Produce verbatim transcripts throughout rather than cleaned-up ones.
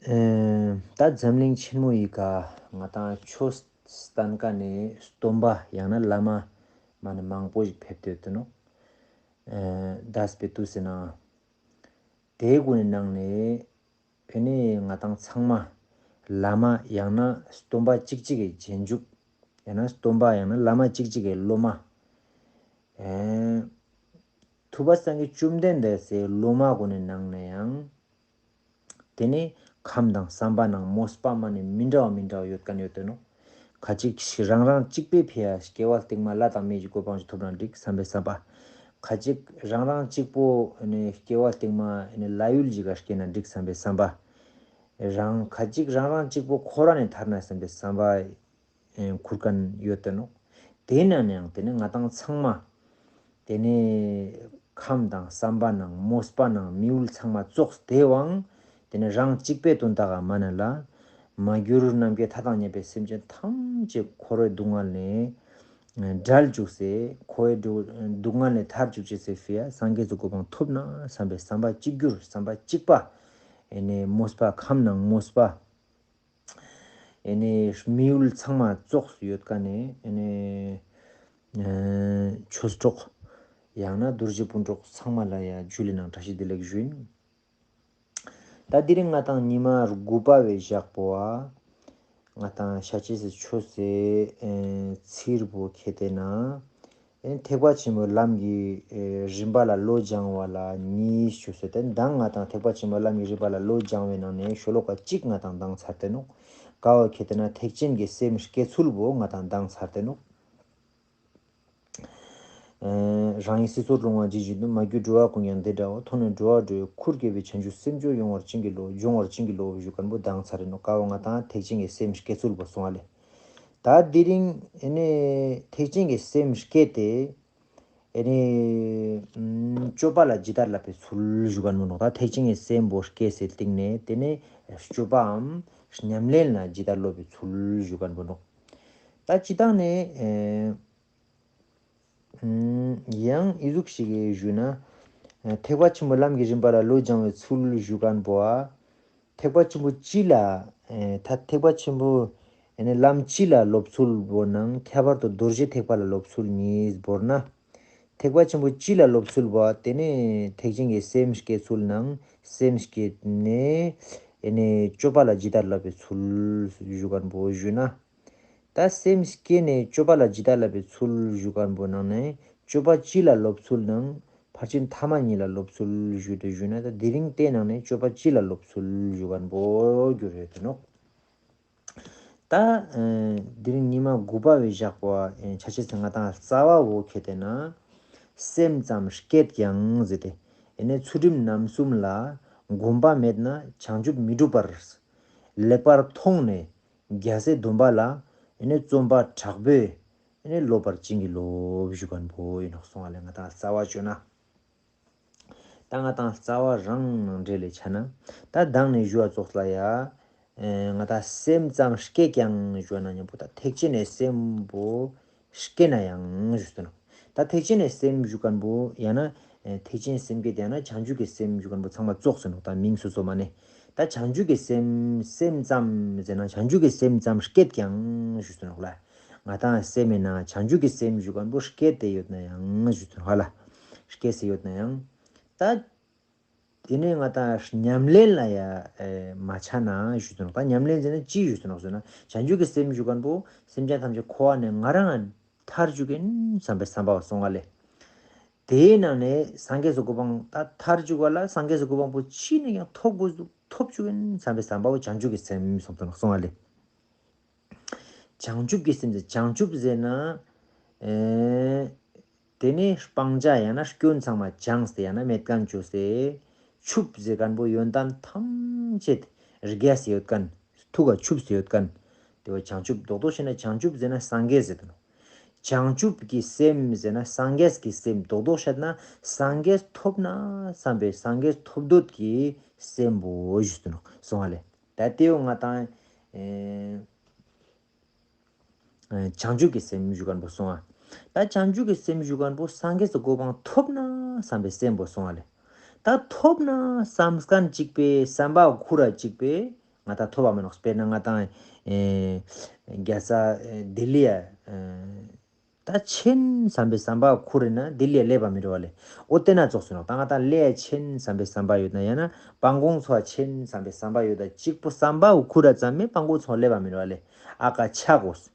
ཨེ་ད་འཛམ་གླིང་ཆེན་མོ་ཡི་ཀ་ང་ཏང་ཆོས་སྟན་ཀ་ནེ་སྟོན་པ་ཡང་ན་བླ་མ་མ་ནེ་མང་པོ་ཞིག་ཕེབས་ཏེ་ཡོད་དེ་ནོག། ཨེ་འདས་པའི་དུས་སི་ནང་དེ་གུན་ནི་ནང་ནེ་ཨེ་ནེ་ང་ཏང་ཚང་མ་བླ་མ་ཡང་ན་སྟོན་པ་གཅིག་གཅིག་གི་རྗེས་འཇུག་ཡང་ན་སྟོན་པ་ཡང་ན་བླ་མ་གཅིག་གཅིག་གི་སློབ་མ། ཨེ་ཐུབ་པ་སངས་རྒྱས་བཅོམ་ལྡན་འདས་སི་སློབ་མ་གུན་ནི་ནང་ནེ་ཡང་དེ་ནེ་ཁམས་དང་བསམ་པ་ནང་མོས་པ་མ་ནེ་མི་འདྲ་བ་མི་འདྲ་བ་ཡོད་ཁན་ཡོད་དེ་ནོག། ཁ་ཅིག་རང་རང་གཅིག་པའི་ཕི་ཡ་སྐྱེ་བ་སྟིང་མ་ལྷ་དང་མིའི་གོ་འཕང་ཞིག་ཐོབ་ན་འགྲིག་བསམ་པའི་བསམ་པ། ཁ་ཅིག་རང་རང་གཅིག་པོ་ཨེ་ནེ་སྐྱེ་བ་སྟིང་མ་ཨེ་ནེ་ལྷ་ཡུལ་ཞིག་ག་སྐྱེ་ན་འགྲིག་བསམ་པའི་བསམ་པ། རང་ཁ་ཅིག་རང་རང་གཅིག་པོ་འཁོར་བ་ནེ་ཐར་ན་བསམ་པའི་བསམ་པ་ཨེ་ཁུར་ཁན་ཡོད་དེ་ནོག། དེ་ནང་ནེ་ཡང་དེ་ནེ་ང་ཏང་ཚང་མ་དེ་ནེ་ཁམས་དང་བསམ་པ་ནང་མོས་པ་ནང་མི་འོལ་ཚང་མ་ཙོགས་ཏེ་བའང་དེ་ནེ་རང་གཅིག་པའི་དོན་དག་ག་མ་ནེ་ལ་མ་གྱུར་ནམ་མཁའི་མཐའ་དང་མཉམ་པའི་སེམས་ཅན་ཐམས་ཅད་འཁོར་བའི་སྡུག་བསྔལ་ནེ་བསྒྲལ་བཅུག་སེ་འཁོར་བའི་སྡུག་བསྔལ་ནེ་ཐར་བཅུག་ཅེས་སི་ཕི་ཡ་སངས་རྒྱས་སི་གོ་འཕང་ཐོབ་ན་བསམ་པའི་བསམ་པ་གཅིག་གྱུར་བསམ་པ་གཅིག་པ་ཨེ་ནེ་མོས་པ་ཁམས་ནང་མོས་པ། ཨེ་ནེ་མི་འོལ་ཚང་མ་ཙོགས་ཡོད་ཁན་ནི་ཨེ་ནེ་ཨེ་ཆོས་གྲོགས་ཡང་ན་རྡོ་རྗེ་སྤུན་གྲོགས་ཚང་མ་ལ་ཡ་ཇུ་ལེ་ནང་བཀྲ་ཤིས་བདེ་ལེགས་ཞུ་ཡིན། ད་དེ་རིང་ང་ཏང་ཉི་མ་དགུ་པ་བོའི་ཞག་པོ་ཨ་ང་ཏང་ཤཱཀྱའི་ཆོས་སི་ཨེ་ཚིར་པོ་ཁེ་ཏེ་ན། ཨེ་ཐེག་པ་ཆེན་པོའི་ལམ་གྱི་ཨེ་རིམ་པ་ལ་བློ་སྦྱང་བ་ལ་གཉིས་ཞུས་སེ་ཏེ་མདང་ང་ཏང་ཐེག་པ་ཆེན་པོའི་ལམ་གྱི་རིམ་པ་ལ་བློ་སྦྱང་བའི་ནང་ནེ་ཤོ་ལོ་ཀ་གཅིག་ང་ཏང་མདང་ཚར་ཏེ་ནོག། ཀ་བོ་ཁེ་ཏེ་ན་ཐེག་ཆེན་གྱི་སེམས་བསྐྱེད་ཚུལ་བོ་ང་ཏང་མདང་ཚར་ཏེ་ནོག། ཨེ་རང་ཉིད་སྲིད་མཚོར་ལྷུང་བ་ཇི་བཞིན་དུ། མ་གྱུར་འགྲོ་བ་ཀུན་ཀྱང་འདི་འདྲའོ། མཐོང་ནས་འགྲོ་བ་སྒྲོལ་བའི་ཁུར་བསྐྱེད་པའི། བྱང་ཆུབ་སེམས་མཆོག་ཡོངས་བར་བྱིན་གྱིས་རློབས། འབྱུང་བར་བྱིན་གྱིས་རློབས་ཞུ་ཁན་བོ་མདང་ཚར་ཏེ་ནོག། ཀ་བོ་ང་ཏང་ཐེག་ཆེན་གྱི་སེམས་བསྐྱེད་ཚུལ་བོ་སོང་བ་ལེ། ད་དེ་རིང་ཨེ་ནེ་ཐེག་ཆེན་གྱི་སེམས་བསྐྱེད་དེ་ཨེ་ནེ་ཨམ་སྤྱོད་པ་ལ་ཇི་ལྟར་བསླབ་པའི་ཚུལ་ཞུ་ཁན་བོ་ནོག། ད་ཐེག་ཆེན་གྱི་སེམས་བོ་བསྐྱེད་སེ་སྟིང་ནེ་དེ་ནེ་སྤྱོད་པའམ་ཉམས་ལེན་ལ་ཇི་ལྟར་སློབ་པའི་ཚུལ་ཞུ་ཁན་བོ་ནོག། ད་སྤྱིར་བཏང་ནེ་ཨེ་ཨམ་ཡང་ཨི་ཟུག་ཞིག་གི་ཞུ་ན། ཨེ་ཐེག་པ་ཆེན་པོའི་ལམ་གྱི་རིམ་པ་ལ་བློ་སྦྱང་བའི་ཚུལ་ཞུ་ཁན་བོ་ཨ། ཐེག་པ་ཆེན་པོ་སྤྱི་ལ་ཨེ་ད་ཐེག་པ་ཆེན་པོ་ཨེ་ནེ་ལམ་སྤྱི་ལ་སློབ་ཚུལ་བོ་ནང་ཁྱད་པར་དུ་རྡོ་རྗེ་ཐེག་པ་ལ་སློབ་ཚུལ་གཉིས་བོར་ན། ཐེག་པ་ཆེན་པོ་སྤྱི་ལ་སློབ་ཚུལ་བོ་དེ་ནེ་ཐེག་ཆེན་གྱི་སེམས་བསྐྱེད་ཚུལ་ནང་སེམས་བསྐྱེད་ནེ་ཨེ་ནེ་སྤྱོད་པ་ལ་ཇི་ལྟར་བསླབ་པའི་ཚུལ་ཞུ་ཁན་བོ་ཞུ་ན། ད་སེམས་བསྐྱེད་ནེ་སྤྱོད་པ་ལ་ཇི་ལྟར་བསླབ་པའི་ཚུལ་ཞུ་ཁན་བོ་ནང་ནེ་སྤྱོད་པ་སྤྱི་ལ་སློབ་ཚུལ་ནང་ཕར་ཕྱིན་ཐ་མ་གཉིས་ལ་སློབ་ཚུལ་ཞུ་དེ་ཞུ་ན། ད་དེ་རིང་དེ་ནང་ནེ་སྤྱོད་པ་སྤྱི་ལ་སློབ་ཚུལ་ཞུ་ཁན་བོ་གྱུར་ཡོད་དེ་ནོག། ད་ཨེ་དེ་རིང་ཉི་མ་དགུ་པ་བོའི་ཞག་པོ་ཨེ་ཆ་ཤས་སི་ང་ཏང་རྩ་བ་བོ་ཁེ་ཏེ་ན་སེམས་ཙམ་བསྐྱེད་ཀྱང་ཟེར་ཏེ། ཨེ་ནེ་ཚུལ་ཁྲིམས་རྣམ་གསུམ་ལ་གོམས་པ་མེད་ན་བྱང་ཆུབ་མི་འགྲུབ་པར། ལེགས་པར་མཐོང་ནས་རྒྱལ་སྲས་སྡོམ་པ་ལ། ཨེ་ནེ་བརྩོན་པ་དྲག་པོས་ཨེ་ནེ་སློབ་པར་བྱིན་གྱིས་རློབས་ཞུ་ཁན་བོ་ཨིན་ནོག་སོང་བ་ལེ། ང་ཏང་རྩ་བ་བཅོས་ན། ད་ང་ཏང་རྩ་བ་རང་ནང་འབྲེལ་ལེ་ཆ་ན། ད་མདང་ནེ་ཞུ་བ་ཙོགས་ལ་ཡ། ཨེ་ང་ཏང་སེམས་ཙམ་བསྐྱེད་ཀྱང་ཞུ་ན་ཉམ་པོ་ད་ཐེག་ཆེན་ནི་སེམས་པོ་བསྐྱེད་ན་ཡང་ཞུ་སྟོན་ནོག། ད་ཐེག་ཆེན་ནི་སེམས་ཞུ་ཁན་བོ་ཡང་ན་ཨེ་ཐེག་ཆེན་སེམས་བསྐྱེད་ཡང་ན་བྱང་ཆུབ་ཀྱི་སེམས་ཞུ་ཁན་བོ་ཚང་མ་ཙོགས་སྟོན་ནོག། ད་མིང་སོ་སོ་མ་ནེ། ད་བྱང་ཆུབ་ཀྱི་སེམས་སེམས་ཙམ་ཟེར་ན་བྱང་ཆུབ་ཀྱི་སེམས་ཙམ་བསྐྱེད་ཀྱང་ཞུ་སྟོན་ནོག་ལེ། ང་ཏང་སེམས་མེད་ན་བྱང་ཆུབ་ཀྱི་སེམས་ཞུ་ཁན་བོ་བསྐྱེད་དེ་ཡོད་ན་ཡང་ཞུ་སྟོན་ནོག་ལེ། བསྐྱེད་དེ་ཡོད་ན་ཡང་། ད་དེ་ནེ་ང་ཏང་ཉམས་ལེན་ལ་ཡ་ཨེ་མ་ཆ་ན་ཞུ་དུ་ནོག། ད་ཉམས་ལེན་ཟེར་ན་ཅི་ཞུ་དུ་ནོག་ཟེར་ན་བྱང་ཆུབ་ཀྱི་སེམས་ཞུ་ཁན་བོ་སེམས་ཅན་ཐམས་ཅད་འཁོར་བ་ནེ་ང་རང་ཐར་ཅུག་གིན་བསམ་པའི་བསམ་པ་སོང་བ་ལེ། དེའི་ནང་ནེ་སངས་རྒྱས་སི་གོ་འཕང་ད་ཐར་ཅུག་པ་ལ་སངས་རྒྱས་སི་གོ་འཕང་པོ་ཅི་ནེ་ཡང་ཐོབ་དགོས་ཐོབ་ཅུག་གིན་བསམ་པའི་བསམ་པ་བོ་བྱང་ཆུབ་ཀྱི་སེམས་སོང་དུ་ནོག་སོང་བ་ལེ། བྱང་ཆུབ་ཀྱི་སེམས་ཟེར་བྱང་ཆུབ་ཟེར་ན་ཨེ་དེ་ནེ་སྤང་བྱ་ཡང་ན་སྐྱོན་ཚང་མ་སྦྱངས་ཏེ་ཡང་ན་མེད་ཁན་ཅོས་ཏེ་ཆུབ་ཟེར་ཁན་བོ་ཡོན་ཏན་ཐམས་ཅད་རྒྱས་སེ་ཡོད་ཁན་ཐུགས་ཀ་ཆུབ་སེ་ཡོད་ཁན་དེ་བོ་བྱང་ཆུབ་རྡོག་རྡོག་བཤད་ན་བྱང་ཆུབ་ཟེར་ན་སངས་རྒྱས་ཟེར་དུ་ནོག། བྱང་ཆུབ་ཀྱི་སེམས་ཟེར་ན་སངས་རྒྱས་ཀྱི་སེམས་རྡོག་རྡོག་བཤད་ན་སངས་རྒྱས་ཐོབ་ན་བསམ་པའི་སངས་རྒྱས་ཐོབ་འདོད་ཀྱི་སེམས་པོ་ཞུ་དུ་ནོག་སོང་བ་ལེ། ད་དེ་བོ་ང་ཏང་ཨེ་ཨེ་བྱང་ཆུབ་ཀྱི་སེམས་ཞུ་ཁན་བོ་སོང་བ། ད་བྱང་ཆུབ་ཀྱི་སེམས་ཞུ་ཁན་བོ་སངས་རྒྱས་སི་གོ་འཕང་ཐོབ་ན་བསམ་པའི་སེམས་པོ་སོང་བ་ལེ། ད་ཐོབ་ན་བསམ་ཁན་ཅིག་པོའི་བསམ་པ་ཁུར་ར་ཅིག་པོའི་ ང་ཏང་ཐོབ་པ་མེ་ནོག། དཔེར་ན་ང་ཏང་ཨེ་རྒྱལ་ས་ཨེ་ལྡི་ལི་ཡ་ཨེ་ད་ཆེན་བསམ་པའི་བསམ་པ་ཁུར་ན་ལྡི་ལི་ཡ་སླེབས་པ་མི་རུ་བ་ལེ། འོ་དེ་ན་ཙོགས་སུ་ནོག། ད་ང་ཏང་ལེ་ཡ་ཆེན་བསམ་པའི་བསམ་པ་ཡོད་ན་ཡང་ན་སྤང་གོང་ཚོ་ཆེན་བསམ་པའི་བསམ་པ་ཡོད་ད་གཅིག་པོ་བསམ་པ་ཁུར་ར་ཙམ་མེ་སྤང་གོང་ཚོ་སླེབས་པ་མི་རུ་བ་ལེ། ཨ་ཀ་ཆ་གོས།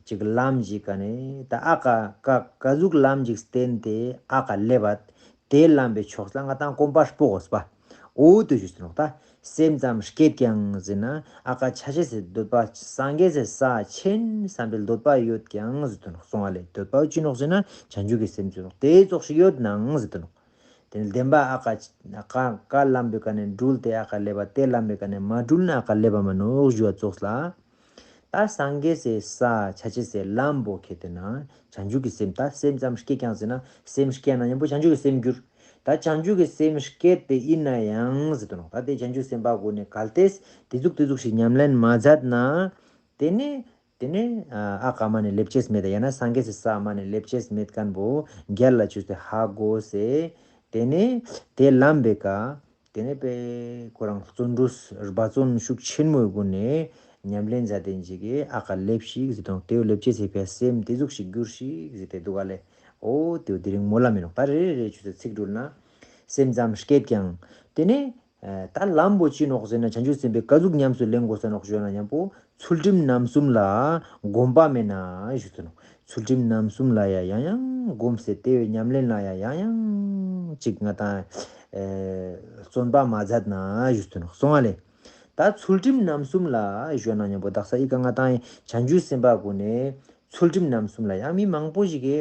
ཅིག་ལམ་ཞིག་ག་ནེ་ད་ཨ་ཀ་ཀ་ཀ་ཟུག་ལམ་ཞིག་བསྟན་ཏེ་ཨ་ཀ་སླེབས་པ། དེ་ལམ་པའི་ཕྱོགས་ལ་ང་ཏང་གོམ་པ་སྤོ་གོས་པ། འོ་དེ་ཞུས་ཏེ་ནོག། ད་སེམས་ཙམ་བསྐྱེད་ཀྱང་ཟེར་ན་ཨ་ཀ་ཆ་ཅེས་སི་འདོད་པ་སངས་རྒྱས་སི་ས་ཆེན་བསམ་པའི་འདོད་པ་ཡོད་ཀྱང་ཟེར་ཏེ་ནོག། སོང་བ་ལེ། འདོད་པ་ཅི་ནོག་ཟེར་ན་བྱང་ཆུབ་ཀྱི་སེམས་ཅི་ནོག། དེ་ཙོགས་ཤིག་ཡོད་ནའང་ཟེར་ཏེ་ནོག། དེ་ནེ་བདེན་པ་ཨ་ཀ་ཨ་ཀ་ཀ་ལམ་པའི་ཀ་ནེ་འགྲུལ་ཏེ་ཨ་ཀ་སླེབས་པ། དེ་ལམ་པའི་ཀ་ནེ་མ་འགྲུལ་ན་ཨ་ཀ་སླེབས་པ་མ་ནོག་ཞུ་བ་ཙོགས་ལ། ད་སངས་རྒྱས་སི་ས་ཆ་ཅེས་སི་ལམ་པོ་ཁེ་ཏེ་ན་བྱང་ཆུབ་ཀྱི་སེམས། ད་སེམས་ཙམ་བསྐྱེད་ཀྱང་ཟེར་ན་སེམས་བསྐྱེད་ན་མཉམ་པོ་བྱང་ཆུབ་ཀྱི་སེམས་འགྱུར། ད་བྱང་ཆུབ་ཀྱི་སེམས་བསྐྱེད་དེ་ཡིན་ན་ཡང་ཟེར་ཏེ་ནོག། ད་དེ་བྱང་ཆུབ་སེམས་དཔའ་གུན་ནི་གལ་ཏེ་དེ་ཟུག་དེ་ཟུག་ཞིག་ཉམས་ལེན་མ་མཛད་ན་དེ་ནེ་དེ་ནེ་ཨ་ཨ་ཀ་མ་ནེ་སླེབས་ཅེས་མེད་ད། ཡང་ན་སངས་རྒྱས་སི་ས་མ་ནེ་སླེབས་ཅེས་མེད་མཁན་པོ་རྒྱལ་ལ་ཆུས་ཏེ་ཧ་གོ་སེ་དེ་ནེ་དེ་ལམ་པའི་ཀ་དེ་ནེ་པེ་ཁོ་རང་བརྩོན་འགྲུས་རྦ་བརྩོན་ཤུགས་ཆེན་མོའི་སྒོ་ནེ་ཉམས་ལེན་མཛད་དེ་ཞིག་གི་ཨ་ཀ་སླེབས་ཤིག་ཟེར་ཏེ་ནོག། དེ་བོ་སླེབས་ཅེས་སི་ཕིའ་སེམས་དེ་ཟུག་ཞིག་འགྱུར་ཤིག་ཟེར་ཏེ་འདུག་ག་ལེ། འོ་དེ་བོ་དེ་རིང་མོལ་ལ་མི་ནོག། ད་རེ་རེ་ཆུས་ཏེ་ཚིག་འགྲུལ་ན་སེམས་ཙམ་བསྐྱེད་ཀྱང་དེ་ནེ་ཨ་ད་ལམ་པོ་ཅི་ནོག་ཟེར་ན་བྱང་ཆུབ་སེམས་དཔའ་ཀ་ཟུག་ཉམས་སུ་ལེན་དགོས་ས་ནོག་ཞུ་ན་མཉམ་པོ་ཚུལ་ཁྲིམས་རྣམ་གསུམ་ལ་གོམས་པ་མེད་ན་ཞུས་ཏེ་ནོག། ཚུལ་ཁྲིམས་རྣམ་གསུམ་ལ་ཡ་ཡང་ཡང་གོམས་སེ་དེ་བོའི་ཉམས་ལེན་ལ་ཡ་ཡང་ཡང་ཅིག་ང་ཏང་ཨེ་བརྩོན་པ་མ་མཛད་ན་ཞུས་ཏེ་ནོག། སོང་བ་ལེ། ད་ཚུལ་ཁྲིམས་རྣམ་གསུམ་ལ་ཞུ་ན་མཉམ་པོ་དག་ས་ཨི་ཀ་ང་ཏང་བྱང་ཆུབ་སེམས་དཔའ་གུན་ནི་ཚུལ་ཁྲིམས་རྣམ་གསུམ་ལ་ཡང་མི་མང་པོ་ཞིག་གི་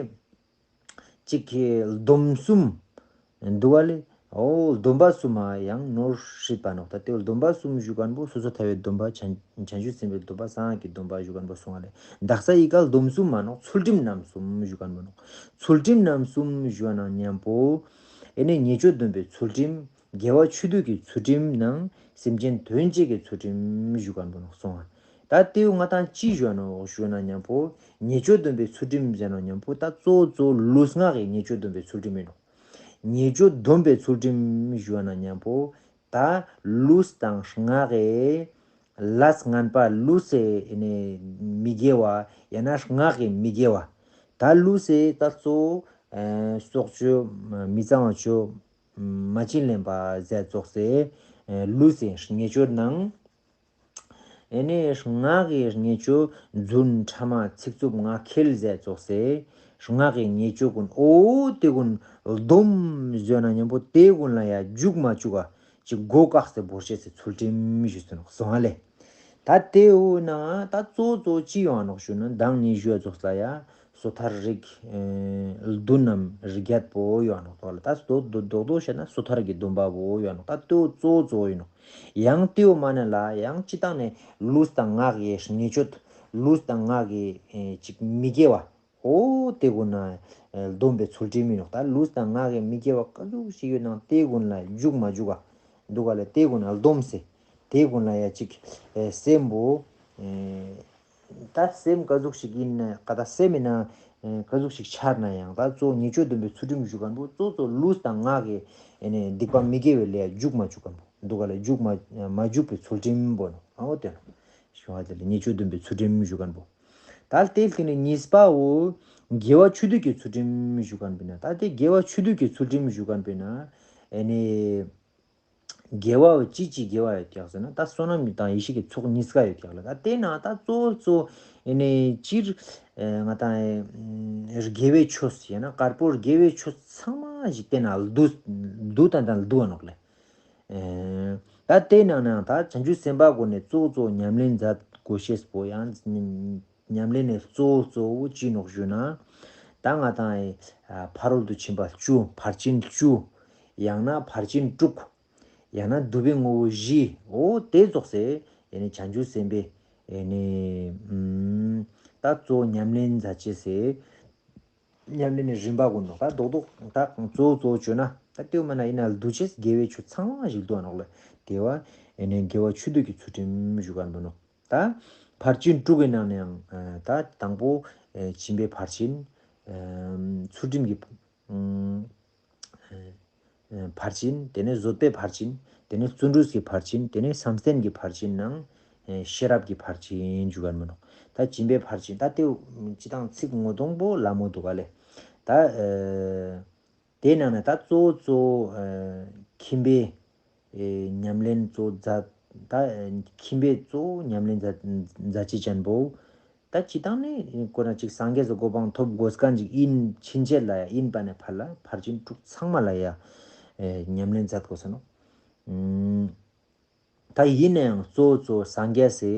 ཅིག་གི་སྡོམ་གསུམ་འདུག་ག་ལེ། འོ་སྡོམ་པ་གསུམ་མ་ཡང་ནོར་སྲིད་པ་ནོག། ད་དེ་སྡོམ་པ་གསུམ་ཞུ་མཁན་པོ་སོ་སོ་ཐར་པའི་སྡོམ་པ་བྱང་བྱང་ཆུབ་སེམས་དཔའི་སྡོམ་པ་གསང་སྔགས་ཀྱི་སྡོམ་པ་ཞུ་མཁན་པོ་སོང་བ་ལེ། དག་ས་ཨི་ཀ་སྡོམ་གསུམ་མ་ནོག། ཚུལ་ཁྲིམས་རྣམ་གསུམ་ཞུ་མཁན་པོ་ནོག། ཚུལ་ཁྲིམས་རྣམ་གསུམ་ཞུ་ན་མཉམ་པོ་ཨེ་ནེ་ཉེས་སྤྱོད་སྡོམ་པའི་ཚུལ་ཁྲིམས། དགེ་བ་ཆོས་སྡུད་ཀྱི་ཚུལ་ཁྲིམས་ནང་སེམས་ཅན་དོན་བྱེད་ཀྱི་ཚུལ་ཁྲིམས་ཞུ་མཁན་པོ་ནོག། སོང་བ། ད་དེ་བོ་ང་ཏང་ཅི་ཞུ་ནོག་ཞུ་ན་མཉམ་པོ་ཉེས་སྤྱོད་སྡོམ་པའི་ཚུལ་ཁྲིམས་ཟེར་ན་མཉམ་པོ་ད་གཙོ་བོ་གཙོ་བོ་ལུས་ངག་གི་ཉེས་སྤྱོད་སྡོམ་པའི་ཚུལ་ཁྲིམས་ཡིན་ནོག། ཉེས་སྤྱོད་སྡོམ་པའི་ཚུལ་ཁྲིམས་ཞུ་ན་མཉམ་པོ་ད་ལུས་དང་ངག་གི་ལས་ངན་པ་ལུས་སི་ཨེ་ནེ་མི་དགེ་བ་ཡང་ན་ངག་གི་མི་དགེ་བ། ད་ལུས་སི་ད་གཙོ་བོ་ཨེ་སྲོག་གཅོད་མི་གཙང་བ་གཅོད་མ་བྱིན་ལེན་པ་ཟེར་ཙོགས་སི་ཨེ་ལུས་སི་ཉེས་སྤྱོད་ནང་ཨེ་ནེ་ངག་གི་ཉེས་སྤྱོད་རྫུན་ཕྲ་མ་ཚིག་རྩུབ་ངག་འཁྱལ་ཟེར་ཙོགས་སི་ངག་གི་ཉེས་སྤྱོད་གུན་འོ་དེ་གུན་སྡོམ་ཟེར་ན་མཉམ་པོ་དེ་གུན་ལ་ཡ་འཇུག་མ་བཅུག་ག་ཅིག་སྒོ་བཀག་སྟེ་བོར་ཅེས་སི་ཚུལ་ཁྲིམས་ཞུས་ཏེ་ནོག། སོང་བ་ལེ། ད་དེ་བོ་ན་ད་གཙོ་བོ་གཙོ་བོ་ཅི་ཡོང་ནོག་ཞུ་ན་མདང་ནི་ཞུ་བ་ཙོགས་ལ་ཡ་སོ་ཐར་རིགས་ཨེ་བདུན་ནམ་རིགས་བརྒྱད་པོ་ཡོང་ནོག། ད་རྡོག་རྡོག་རྡོག་བཤད་ན་སོ་ཐར་གྱི་སྡོམ་པ་བོ་ཡོང་ནོག། ད་དེ་བོ་གཙོ་བོ་གཙོ་བོ་ཡིན་ནོག། ཡང་དེ་བོ་མ་ན་ལ་ཡང་སྤྱིར་བཏང་ནེ་ལུས་དང་ངག་གི་ཉེས་སྤྱོད། ལུས་དང་ངག་གི་ཨེ་ཅིག་མི་དགེ་བ། འོ་དེ་གུན་ན་ཨེ་སྡོམ་པའི་ཚུལ་ཁྲིམས་ཡིན་ནོག། ད་ལུས་དང་ངག་གི་མི་དགེ་བ་ཀ་ཟུག་ཞིག་ཡོད་ནའང་དེ་གུན་ལ་འཇུག་མ་འཇུག་ག་འདུག་ག་ལེ། དེ་གུན་ལ་སྡོམ་སེ་དེ་གུན་ལ་ཡ་ཅིག་ཨེ་སེམས་པོ་ཨེ་ད་སེམས་ཀ་ཟུག་ཞིག་ཡིན་ན་ཀ་ད་སེམས་ཡིན་ན་ཨེ་ཀ་ཟུག་ཞིག་འཆར་ན་ཡང་ད་གཙོ་བོ་ཉེས་སྤྱོད་སྡོམ་པའི་ཚུལ་ཁྲིམས་ཞུ་མཁན་པོ་གཙོ་གཙོ་ལུས་དང་ངག་གི་ཨེ་ནེ་སྡིག་པ་མི་དགེ་བའི་ལས་འཇུག་མ་འཇུག་མཁན་པོ་འདུག་ག་ལེ། འཇུག་མ་མ་འཇུག་པའི་ཚུལ་ཁྲིམས་པོ་ནོག། འོ་དེ་ནོག། ཞུ་བ་དེ་ལ་ཉེས་སྤྱོད་སྡོམ་པའི་ཚུལ་ཁྲིམས་ཞུ་མཁན་པོ། ད་དེ་ལྟེ་ནེ་གཉིས་པའོ། དགེ་བ་ཆོས་སྡུད་ཀྱི་ཚུལ་ཁྲིམས་ཞུ་མཁན་པོ་ན། ད་དེ་དགེ་བ་ཆོས་སྡུད་ཀྱི་ཚུལ་ཁྲིམས་ཞུ་མཁན་པོ་ན། ཨེ་ནེ་དགེ་བ་ཅི་ཅི་དགེ་བ་ཡོད་ཀྱག་ཟེར་ན་ད་བསོད་ནམས་དང་ཡེ་ཤེས་ཀྱི་ཚོགས་གཉིས་ཀ་ཡོད་ཀྱག་ལེ། ད་དེ་ན་ད་གཙོ་བོ་གཙོ་ཨེ་ནེ་སྤྱིར་ཨེ་ང་ཏང་ཨེ་དགེ་བའི་ཆོས་ཡང་ན་དཀར་པོ་དགེ་བའི་ཆོས་ཚང་མ་ཞིག་དེ་ན་བསྡུ་བསྡུ་ཏན་ཏན་བསྡུ་བ་ནོག་ལེ། ཨེ་ད་དེ་ནང་ནའང་ད་བྱང་ཆུབ་སེམས་དཔའ་གུན་ནི་གཙོ་བོ་གཙོ་བོ་ཉམས་ལེན་མཛད་དགོས་ཤེས་པོ་ཡང་ཉམས་ལེན་ནི་གཙོ་བོ་གཙོ་བོ་ཅི་ནོག་ཞུ་ན། ད་ང་ཏང་ཨེ་ཕ་རོལ་ཏུ་ཕྱིན་པ་བཅུ་ཕར་ཕྱིན་བཅུ། ཡང་ན་ཕར་ཕྱིན་དྲུག། ཡང་ན་བསྡུ་བའི་དངོས་པོ་བཞི། འོ་དེ་ཙོགས་སེ་ཨེ་ནེ་བྱང་ཆུབ་སེམས་དཔའི་ཨེ་ནེ་ད་གཙོ་བོ་ཉམས་ལེན་མཛད་ཅེས་སི་ཉམས་ལེན་ནི་རིམ་པ་གུན་ནོག། ད་རྡོག་རྡོག་ད་གཙོ་བོ་གཙོ་བོ་བཅོས་ན་ད་དེ་བོ་མ་ན་ཡིན་ན་བསྡུ་ཅེས་དགེ་བའི་ཆོས་ཚང་མ་ཞིག་བསྡུ་བ་ནོག་ལེ། དེ་བོ་ཨེ་ནེ་དགེ་བ་ཆོས་སྡུད་ཀྱི་ཚུལ་ཁྲིམས་ཞུ་མཁན་པོ་ནོག། ད་ཕར་ཕྱིན་དྲུག་གི་ནང་ནའང་ཨ་ད་དང་པོ་ཨེ་སྦྱིན་པའི་ཕར་ཕྱིན། ཨ་ཚུལ་ཁྲིམས་ཀྱི་ཨ་ཨ་ཕར་ཕྱིན། དེ་ནེ་བཟོད་པའི་ཕར་ཕྱིན། དེ་ནས་བརྩོན་འགྲུས་ཀྱི་ཕར་ཕྱིན། དེ་ནས་བསམ་གཏན་གྱི་ཕར་ཕྱིན་ནང་ཨེ་ཤེས་རབ་ཀྱི་ཕར་ཕྱིན་ཞུ་ག་མི་ནོག། ད་སྦྱིན་པའི་ཕར་ཕྱིན་ད་དེ་སྤྱིར་བཏང་ཚིག་ངོ་གདོང་པོ་ལ་མོ་འདུག་ག་ལེ། ད་ཨེ་དེ་ནང་ནས་ད་གཙོ་བོ་གཙོ་བོ་ཨེ་ཁྱིམ་པའི་ཨེ་ཉམས་ལེན་གཙོ་བོ་མཛད། ད་ཨེ་ཁྱིམ་པའི་གཙོ་བོ་ཉམས་ལེན་མཛད་མཛད་ཅེས་ཅན་པོ། ད་སྤྱིར་བཏང་ནི་ཁོ་ན་ཅིག་སངས་རྒྱས་སི་གོ་འཕང་ཐོབ་དགོས་མཁན་ཅིག་ཡིན་ཕྱིན་ཆད་ལ་ཡ་ཡིན་པ་ནས་ཕར་ལ་ཕར་ཕྱིན་དྲུག་ཚང་མ་ལ་ཡ་ཨེ་ཉམས་ལེན་མཛད་དགོས་ས་ནོག། ཨུམ། ད་ཡིན་ནའང་གཙོ་བོ་གཙོ་བོ་སངས་རྒྱས་སི་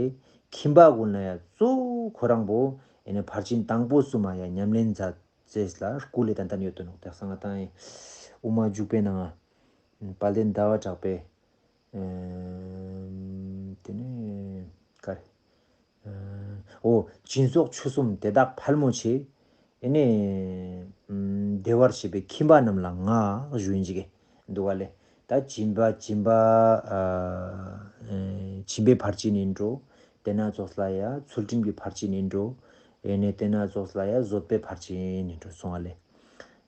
ཁྱིམ་པ་ཀུན་ལ་ཡ་གཙོ་བོ་ཁོ་རང་པོ་ཨེ་ནི་ཕར་ཕྱིན་དང་པོ་གསུམ་མ་ཡ་ཉམས་ལེན་མཛད་ཅེས་ལ་སྐུལ་ལེ་ཏན་ཏན་ཡོད་དོ་ནོག། དེ་སང་ང་ཏང་ཨེ་དབུ་མ་འཇུག་པའི་ནང་ང་དཔལ་ལྡན་ཟླ་བ་གྲགས་པས་ཨེ་དེ་ནས་ག་རེ་ཨོ། སྦྱིན་སོགས་ཆོས་གསུམ་དེ་དག་ཕལ་མོ་ཆེ། ཨེ་ནས་ཨམ་བདེ་བར་གཤེགས་པའི་ཁྱིམ་པ་རྣམས་ལ་མངའ་ཞུ་ཡིན་ཅིག་འདུག་ག་ལེ། ད་སྦྱིན་པ་སྦྱིན་པ་ཨ་ཨེ་སྦྱིན་པའི་ཕར་ཕྱིན་ཡིན་འགྲོ། དེ་ན་ཙོགས་ལ་ཡ་ཚུལ་ཁྲིམས་ཀྱི་ཕར་ཕྱིན་ཡིན་འགྲོ། ཨེ་ནས་དེ་ན་ཙོགས་ལ་ཡ་བཟོད་པའི་ཕར་ཕྱིན་ཡིན་འགྲོ་སོང་ང་ལེ།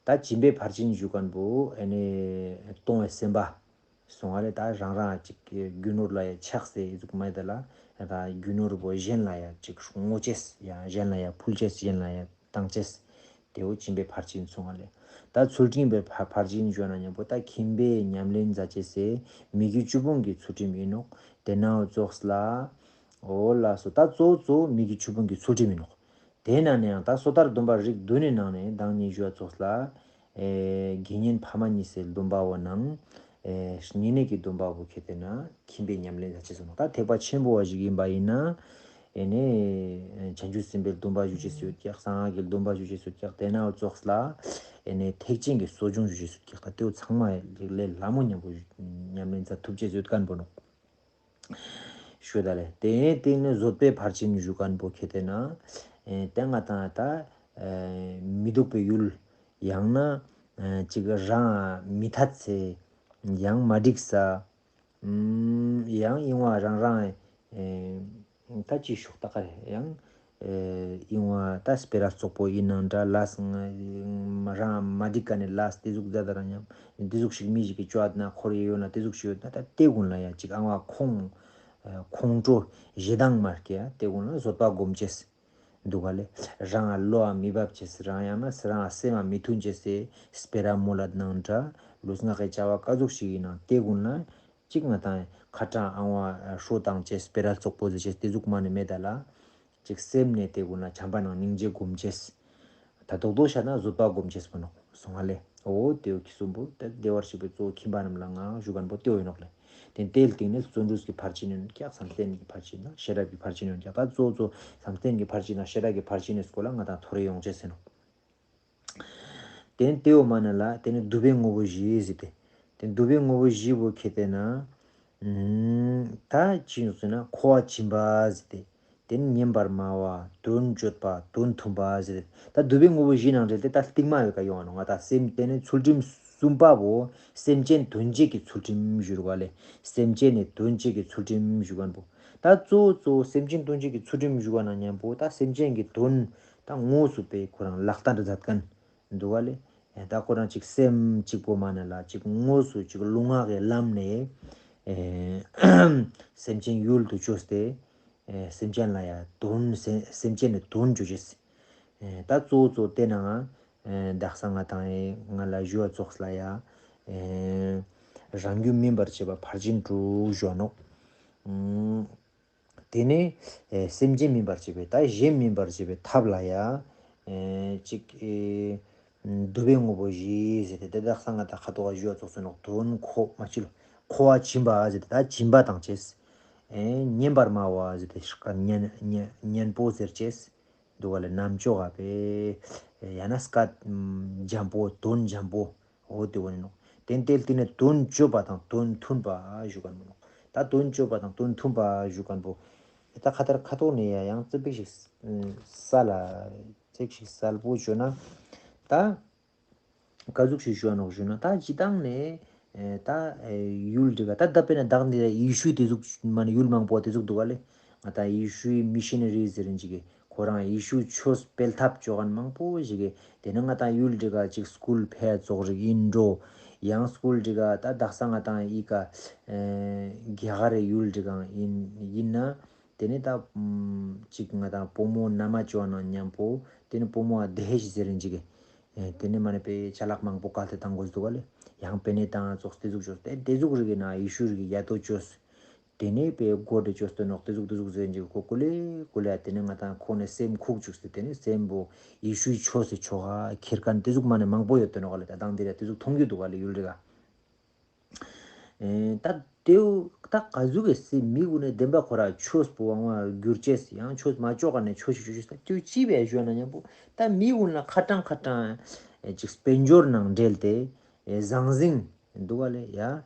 ད་སྦྱིན་པའི་ཕར་ཕྱིན་ཞུ་མཁན་པོ་ཨེ་ནས་གཏོང་བའི་སེམས་པ། སོང་ང་ལེ། ད་རང་རང་ཅིག་རྒྱུ་ནོར་ལ་ཡ་ཆགས་སེ་ཨི་ཟུག་མ་ཡི་ད་ལ་ད་རྒྱུ་ནོར་བོ་གཞན་ལ་ཡ་ཅིག་བསྔོ་ཅེས་ཡ་གཞན་ལ་ཡ་ཕུལ་ཅེས་གཞན་ལ་ཡ་བཏང་ཅེས་དེ་བོ་སྦྱིན་པའི་ཕར་ཕྱིན་སོང་ང་ལེ། ད་ཚུལ་ཁྲིམས་པའི་ཕ་ཕར་ཕྱིན་ཞུ་ན་མཉམ་པོ་ད་ཁྱིམ་པའི་ཉམས་ལེན་མཛད་ཅེས་སི་མི་དགེ་བཅུ་སྤོང་གི་ཚུལ་ཁྲིམས་ཡིན་ནོག། དེ་ན་འོ་ཙོགས་ལ་འོ་ལ་སོ་ད་གཙོ་བོ་གཙོ་བོ་མི་དགེ་བཅུ་སྤོང་གི་ཚུལ་ཁྲིམས་ཡིན་ནོག། དེ་ནང་ནས་ཡང་ད་སོ་ཐར་སྡོམ་པ་རིགས་བདུན་ནི་ནང་ནས་མདང་ནི་ཞུ་བ་ཙོགས་ལ་ཨེ་དགེ་བསྙེན་ཕ་མ་གཉིས་སི་སྡོམ་པ་བོ་ནང་ཨེ་བསྙེན་གནས་ཀྱི་སྡོམ་པ་བོ་ཁྱེར་ཏེ་ན་ཁྱིམ་པའི་ཉམས་ལེན་ལ་ཅེས་སོང་ན་ད་ཐེག་པ་ཆེན་པོ་བ་ཞིག་ཡིན་པ་ཡིན་ན་ཨེ་ནས་བྱང་ཆུབ་སེམས་དཔའི་སྡོམ་པ་ཞུ་ཅེས་སུ་ཡོད་ཀྱག། གསང་སྔགས་ཀྱི་སྡོམ་པ་ཞུ་ཅེས་སུ་ཡོད་ཀྱག། དེ་ན་འོ་ཙོགས་ལ་ཨེ་ནས་ཐེག་ཆེན་གྱི་གསོ་སྦྱོང་ཞུ་ཅེས་སུ་ཡོད་ཀྱག། ད་དེ་བོ་ཚང་མ་ལས་ལ་མོ་མཉམ་པོ་ཉམས་ལེན་མཛད་ཐུབ་ཅེས་སུ་ཡོད་མཁན་པོ་ནོག། ཞུ་ད་ལེ། དེ་སྟེང་ནས་བཟོད་པའི་ཕར་ཕྱིན་ཞུ་མཁན་པོ་ཁྱེར་ཏེ་ན། ཨེ་དེ་ང་ཏང་ད་ཨེ་མི་སྡུག་པའི་ཡུལ། ཡང་ན་ཨེ་ཅིག་རང་མི་ཐད་ཚེ། ཡང་མ་འགྲིག་ས། ཨམ་ཡང་ཨིན་བ་རང་རང་ཨེ་ད་ཅི་ཤོག་ད་ག་རེ་ཡང་། ཨེ་ཨིན་བ་ད་སྤེ་ར་བཙོག་པོ་ཨིན་ནང་འདྲ་ལས་ང་རང་མ་འགྲིག་ག་ནས་ལས་དེ་ཟུག་མཛད་ད་རང་ཉམས་དེ་ཟུག་ཞིག་མི་ཞིག་གི་ཅོ་ཨ་ན་ཁོར་ཡོད་ན་དེ་ཟུག་ཞིག་ཡོད་ན་ད་དེ་ཀུན་ལ་ཡ་ཅིག་ཨང་བ་ཁོང་ཁོང་ཁྲོ་ཞེ་སྡང་མ་སྐྱེ་ཡ་དེ་ཀུན་ལ་བཟོད་པ་སྒོམ་ཅེས་འདུག་ག་ལེ། རང་ང་བློ་ཨ་མི་འབབ་ཅེས་རང་ཡང་ན་རང་ང་སེམས་ཨ་མི་མཐུན་ཅེས་སེ་སྤེ་ར་མོལ་ལ་ནང་འདྲ་ལུས་ངག་གི་བྱ་བ་ག་ཟུག་ཞིག་ཡིན་ན་དེ་ཀུན་ལ། གཅིག་ང་ཏང་ཁ་ཏང་ཨང་བ་ཧྲོ་བཏང་ཅེས་སྤེ་ར་བཙོག་པོ་ཟེར་ཅེས་དེ་ཟུག་མ་ནི་མེད་ད་ལ། གཅིག་སེམས་ནས་དེ་ཀུན་ལ་བྱམས་པ་ནང་སྙིང་རྗེ་སྒོམ་ཅེས། ད་རྡོག་རྡོག་བཤད་ན་བཟོད་པ་སྒོམ་ཅེས་པོ་ནོག་སོང་ང་ལེ། འོ་དེ་བོ་ཁྱི་གསུམ་པོ་ད་བདེ་བར་གཤེགས་པའི་གཙོ་བོ་ཁྱིམ་པ་རྣམས་ལ་མངའ་ཞུ་མཁན་པོ་དེ་བོ་ཡིན་ནོག་ལེ། དེ་དེའི་སྟེང་ནས་བརྩོན་འགྲུས་ཀྱི་ཕར་ཕྱིན་ཡོད་ཀྱག། བསམ་གཏན་གྱི་ཕར་ཕྱིན་དང་ཤེས་རབ་ཀྱི་ཕར་ཕྱིན་ཡོད་ཀྱག། ད་གཙོ་བོ་གཙོ་བོ་བསམ་གཏན་གྱི་ཕར་ཕྱིན་དང་ཤེས་རབ་ཀྱི་ཕར་ཕྱིན་ནི་སྐོར་ལ་ང་ཏང་ཐོ་རེ་ཡོང་ཅེས་ཟེར་ནོག། དེ་ནས་དེའོ་མ་ན་ལ་དེ་ནས་སྡུག་པའི་དངོས་པོ་བཞི་ཟེར་ཏེ། དེ་སྡུག་པའི་དངོས་པོ་བཞི་བོ་ཁྱེར་ཏེ་ན། ཨུམ། ད་ཅི་ཡོང་ཟེར་ན་འཁོར་བ་འབྱིན་པ་ཟེར་ཏེ། དེ་ནས་ཉམས་པར་སྨྲ་བ། དོན་སྤྱོད་པ། དོན་མཐུན་པ་ཟེར་ཏེ། ད་སྡུག་པའི་དངོས་པོ་བཞི་ནང་འབྲེལ་ཏེ་ད་སྟིང་མ་བའི་ཀ་ཡོང་བ་ནོག། ང་ད་སེམས་དེ་ནས་ཚུལ་ཁྲིམས་གསུམ་པ་བོ་སེམས་ཅན་དོན་བྱེད་ཀྱི་ཚུལ་ཁྲིམས་ཞུ་རུ་བ་ལེ། སེམས་ཅན་ནི་དོན་བྱེད་ཀྱི་ཚུལ་ཁྲིམས་ཞུ་མཁན་པོ། ད་གཙོ་བོ་གཙོ་བོ་སེམས་ཅན་དོན་བྱེད་ཀྱི་ཚུལ་ཁྲིམས་ཞུ་བ་ན་མཉམ་པོ་ད་སེམས་ཅན་གྱི་དོན་ད་དངོས་སུ་པའི་ཁོ་རང་ལག་བསྟར་མཛད་མཁན་འདུག་ག་ལེ། ད་ཁོ་རང་ཅིག་སེམས་གཅིག་པོ་མ་ན་ལ་ཅིག་དངོས་སུ་ཅིག་ལུས་ངག་གི་ལམ་ནས་ཨེ་སེམས་ཅན་ཡུལ་དུ་བཅོས་ཏེ་ཨེ་སེམས་ཅན་ལ་ཡ་དོན་སེ་སེམས་ཅན་ནི་དོན་བཅོ་ཅེས། ཨེ་ད་གཙོ་བོ་གཙོ་བོ་དེ་ནང་ཨེ་དག་ས་ང་ཏང་ཨེ་ང་ལ་ཞུ་བ་ཙོགས་ལ་ཡ་ཨེ་རང་རྒྱུད་སྨིན་པར་བྱེད་པ་ཕར་ཕྱིན་དྲུག་ཞུ་བ་ནོག། ཨུམ། དེ་ནས་ཨེ་སེམས་ཅན་སྨིན་པར་བྱེད་པའི་ད་གཞན་སྨིན་པར་བྱེད་པའི་ཐབས་ལ་ཡ་ཨེ་ཅིག་ཨེ་སྡུག་པའི་དངོས་པོ་བཞི་ཟེར་ཏེ་དེ་དག་ས་ང་ཏང་ཁ་ཐོག་ག་ཞུ་བ་ཙོགས་སུ་ནོག། དོན་འཁོར་མ་ཅི་ལོ་འཁོར་བ་འབྱིན་པ་ཟེར་ཏེ་ད་སྦྱིན་པ་བཏང་ཅེས། ཨེ་ཉན་པར་སྨྲ་བ་ཟེར་ཏེ་ཉན་ཉན་ཉན་པོ་ཟེར་ཅེས། འདུག་ག་ལེ། རྣམ་ཅོག་ག་པེ་ཡང་ན་སྐད་འཇམ་པོ་དོན་འཇམ་པོ་འོ་དེ་བོ་ནི་ནོག། དེ་ནས་དེ་ནས་དོན་སྤྱོད་པ་དང་དོན་མཐུན་པ་ཞུ་མཁན་པོ་ནོག། ད་དོན་སྤྱོད་པ་དང་དོན་མཐུན་པ་ཞུ་མཁན་པོ་ད་ཁ་ཐར་ཁ་ཐོག་ནས་ཡ་ཡང་ཙི་པིག་ཞིག་ས་ལ་ཙིག་ཞིག་གསལ་པོ་བརྗོད་ན་ད། ག་ཟུག་ཞིག་ཞུ་བ་ནོག་ཞུ་ན་ད་སྤྱིར་བཏང་ནས་ཨེ་ད་ཨེ་ཡུལ་འདི་ག་ད་ད་དཔེར་ན་བདག་འདི་ལ་ཡེ་ཤུའི་དེ་ཟུག་མ་ནི་ཡུལ་མང་པོ་དེ་ཟུག་འདུག་ག་ལེ། ང་ད་ཡེ་ཤུའི་མི་ཤི་ནི་རི་ཟེར་རིན་ཅིག་གི་ཁོ་རང་ཡེ་ཤུའི་ཆོས་སྤེལ་ཐབས་བཅོ་མཁན་མང་པོ་ཞིག་གི་དེ་ནི་ང་ད་ཡུལ་འདི་ག་ཅིག་སྐུལ་ཕེ་ཙོགས་རིག་ཡིན་འགྲོ། ཡང་སྐུལ་འདི་ག་ད་དག་ས་ང་དང་ཨི་ཀ་ཨེ་རྒྱ་གར་རི་ཡུལ་འདི་ག་ཡིན་ཡིན་ན། དེ་ནས་ད་ཨམ་ཅིག་ང་དང་བུ་མོ་མནའ་མ་བཅོ་ནང་མཉམ་པོ་དེ་ནས་བུ་མོ་ཨ་དེ་ཧེ་ཞིག་ཟེར་རིན་ཅིག་གི། ཨེ་དེ་ནས་མ་ནས་པའི་ཅ་ལག་མང་པོ་བཀལ་ཏེ་བཏང་དགོས་འདུག་ག་ལེ། ཡང་པེ་ནེ་དང་ཙོགས་དེ་ཟུག་བཅོས་ཏེ་དེ་ཟུག་རིག་གི་ན་ཡེ་ཤུ་རིག་གི་ཡ་ཏོ་བཅོས། དེ་ནས་པའི་སྒོ་དེ་བཅོས་ཏེ་ནོག་དེ་ཟུག་དེ་ཟུག་ཟེར་རིན་ཅིག་གི་ཁོ་ཀུ་ལེ་ཀུ་ལེ་དེ་ནས་ང་དང་ཁོ་ནས་སེམས་ཁུག་བཅུག་སྟེ་དེ་ནས་སེམས་པོ་ཡེ་ཤུའི་ཆོས་སི་ཆོ་ག་ཁྱེར་མཁན་དེ་ཟུག་མ་ནས་མང་པོ་ཡོད་དེ་ནོག་ག་ལེ། ད་དང་དེ་ར་དེ་ཟུག་མཐོང་རྒྱུ་འདུག་ག་ལེ་ཡུལ་རིག་ག། ཨེ་ད་དེའུ་ད་ག་ཟུག་གི་སི་མི་གུན་ནི་བདེན་པ་ཁོ་ར་ཆོས་པོ་ཨང་བ་གྱུར་ཅེས་ཡང་ཆོས་མ་ཅོ་ག་ནས་ཆོས་ཤིག་ཆོས་ཤིག་ད་དེའུ་ཅི་བས་ཞུ་ན་མཉམ་པོ་ད་མི་གུན་ལ་ཁ་གྲང་ཁ་གྲང་ཨེ་ཅིག་དཔལ་འབྱོར་ནང་འབྲེལ་ཏེ་ཨེ་ཟང་ཟིང་འདུག་ག་ལེ། ཡ་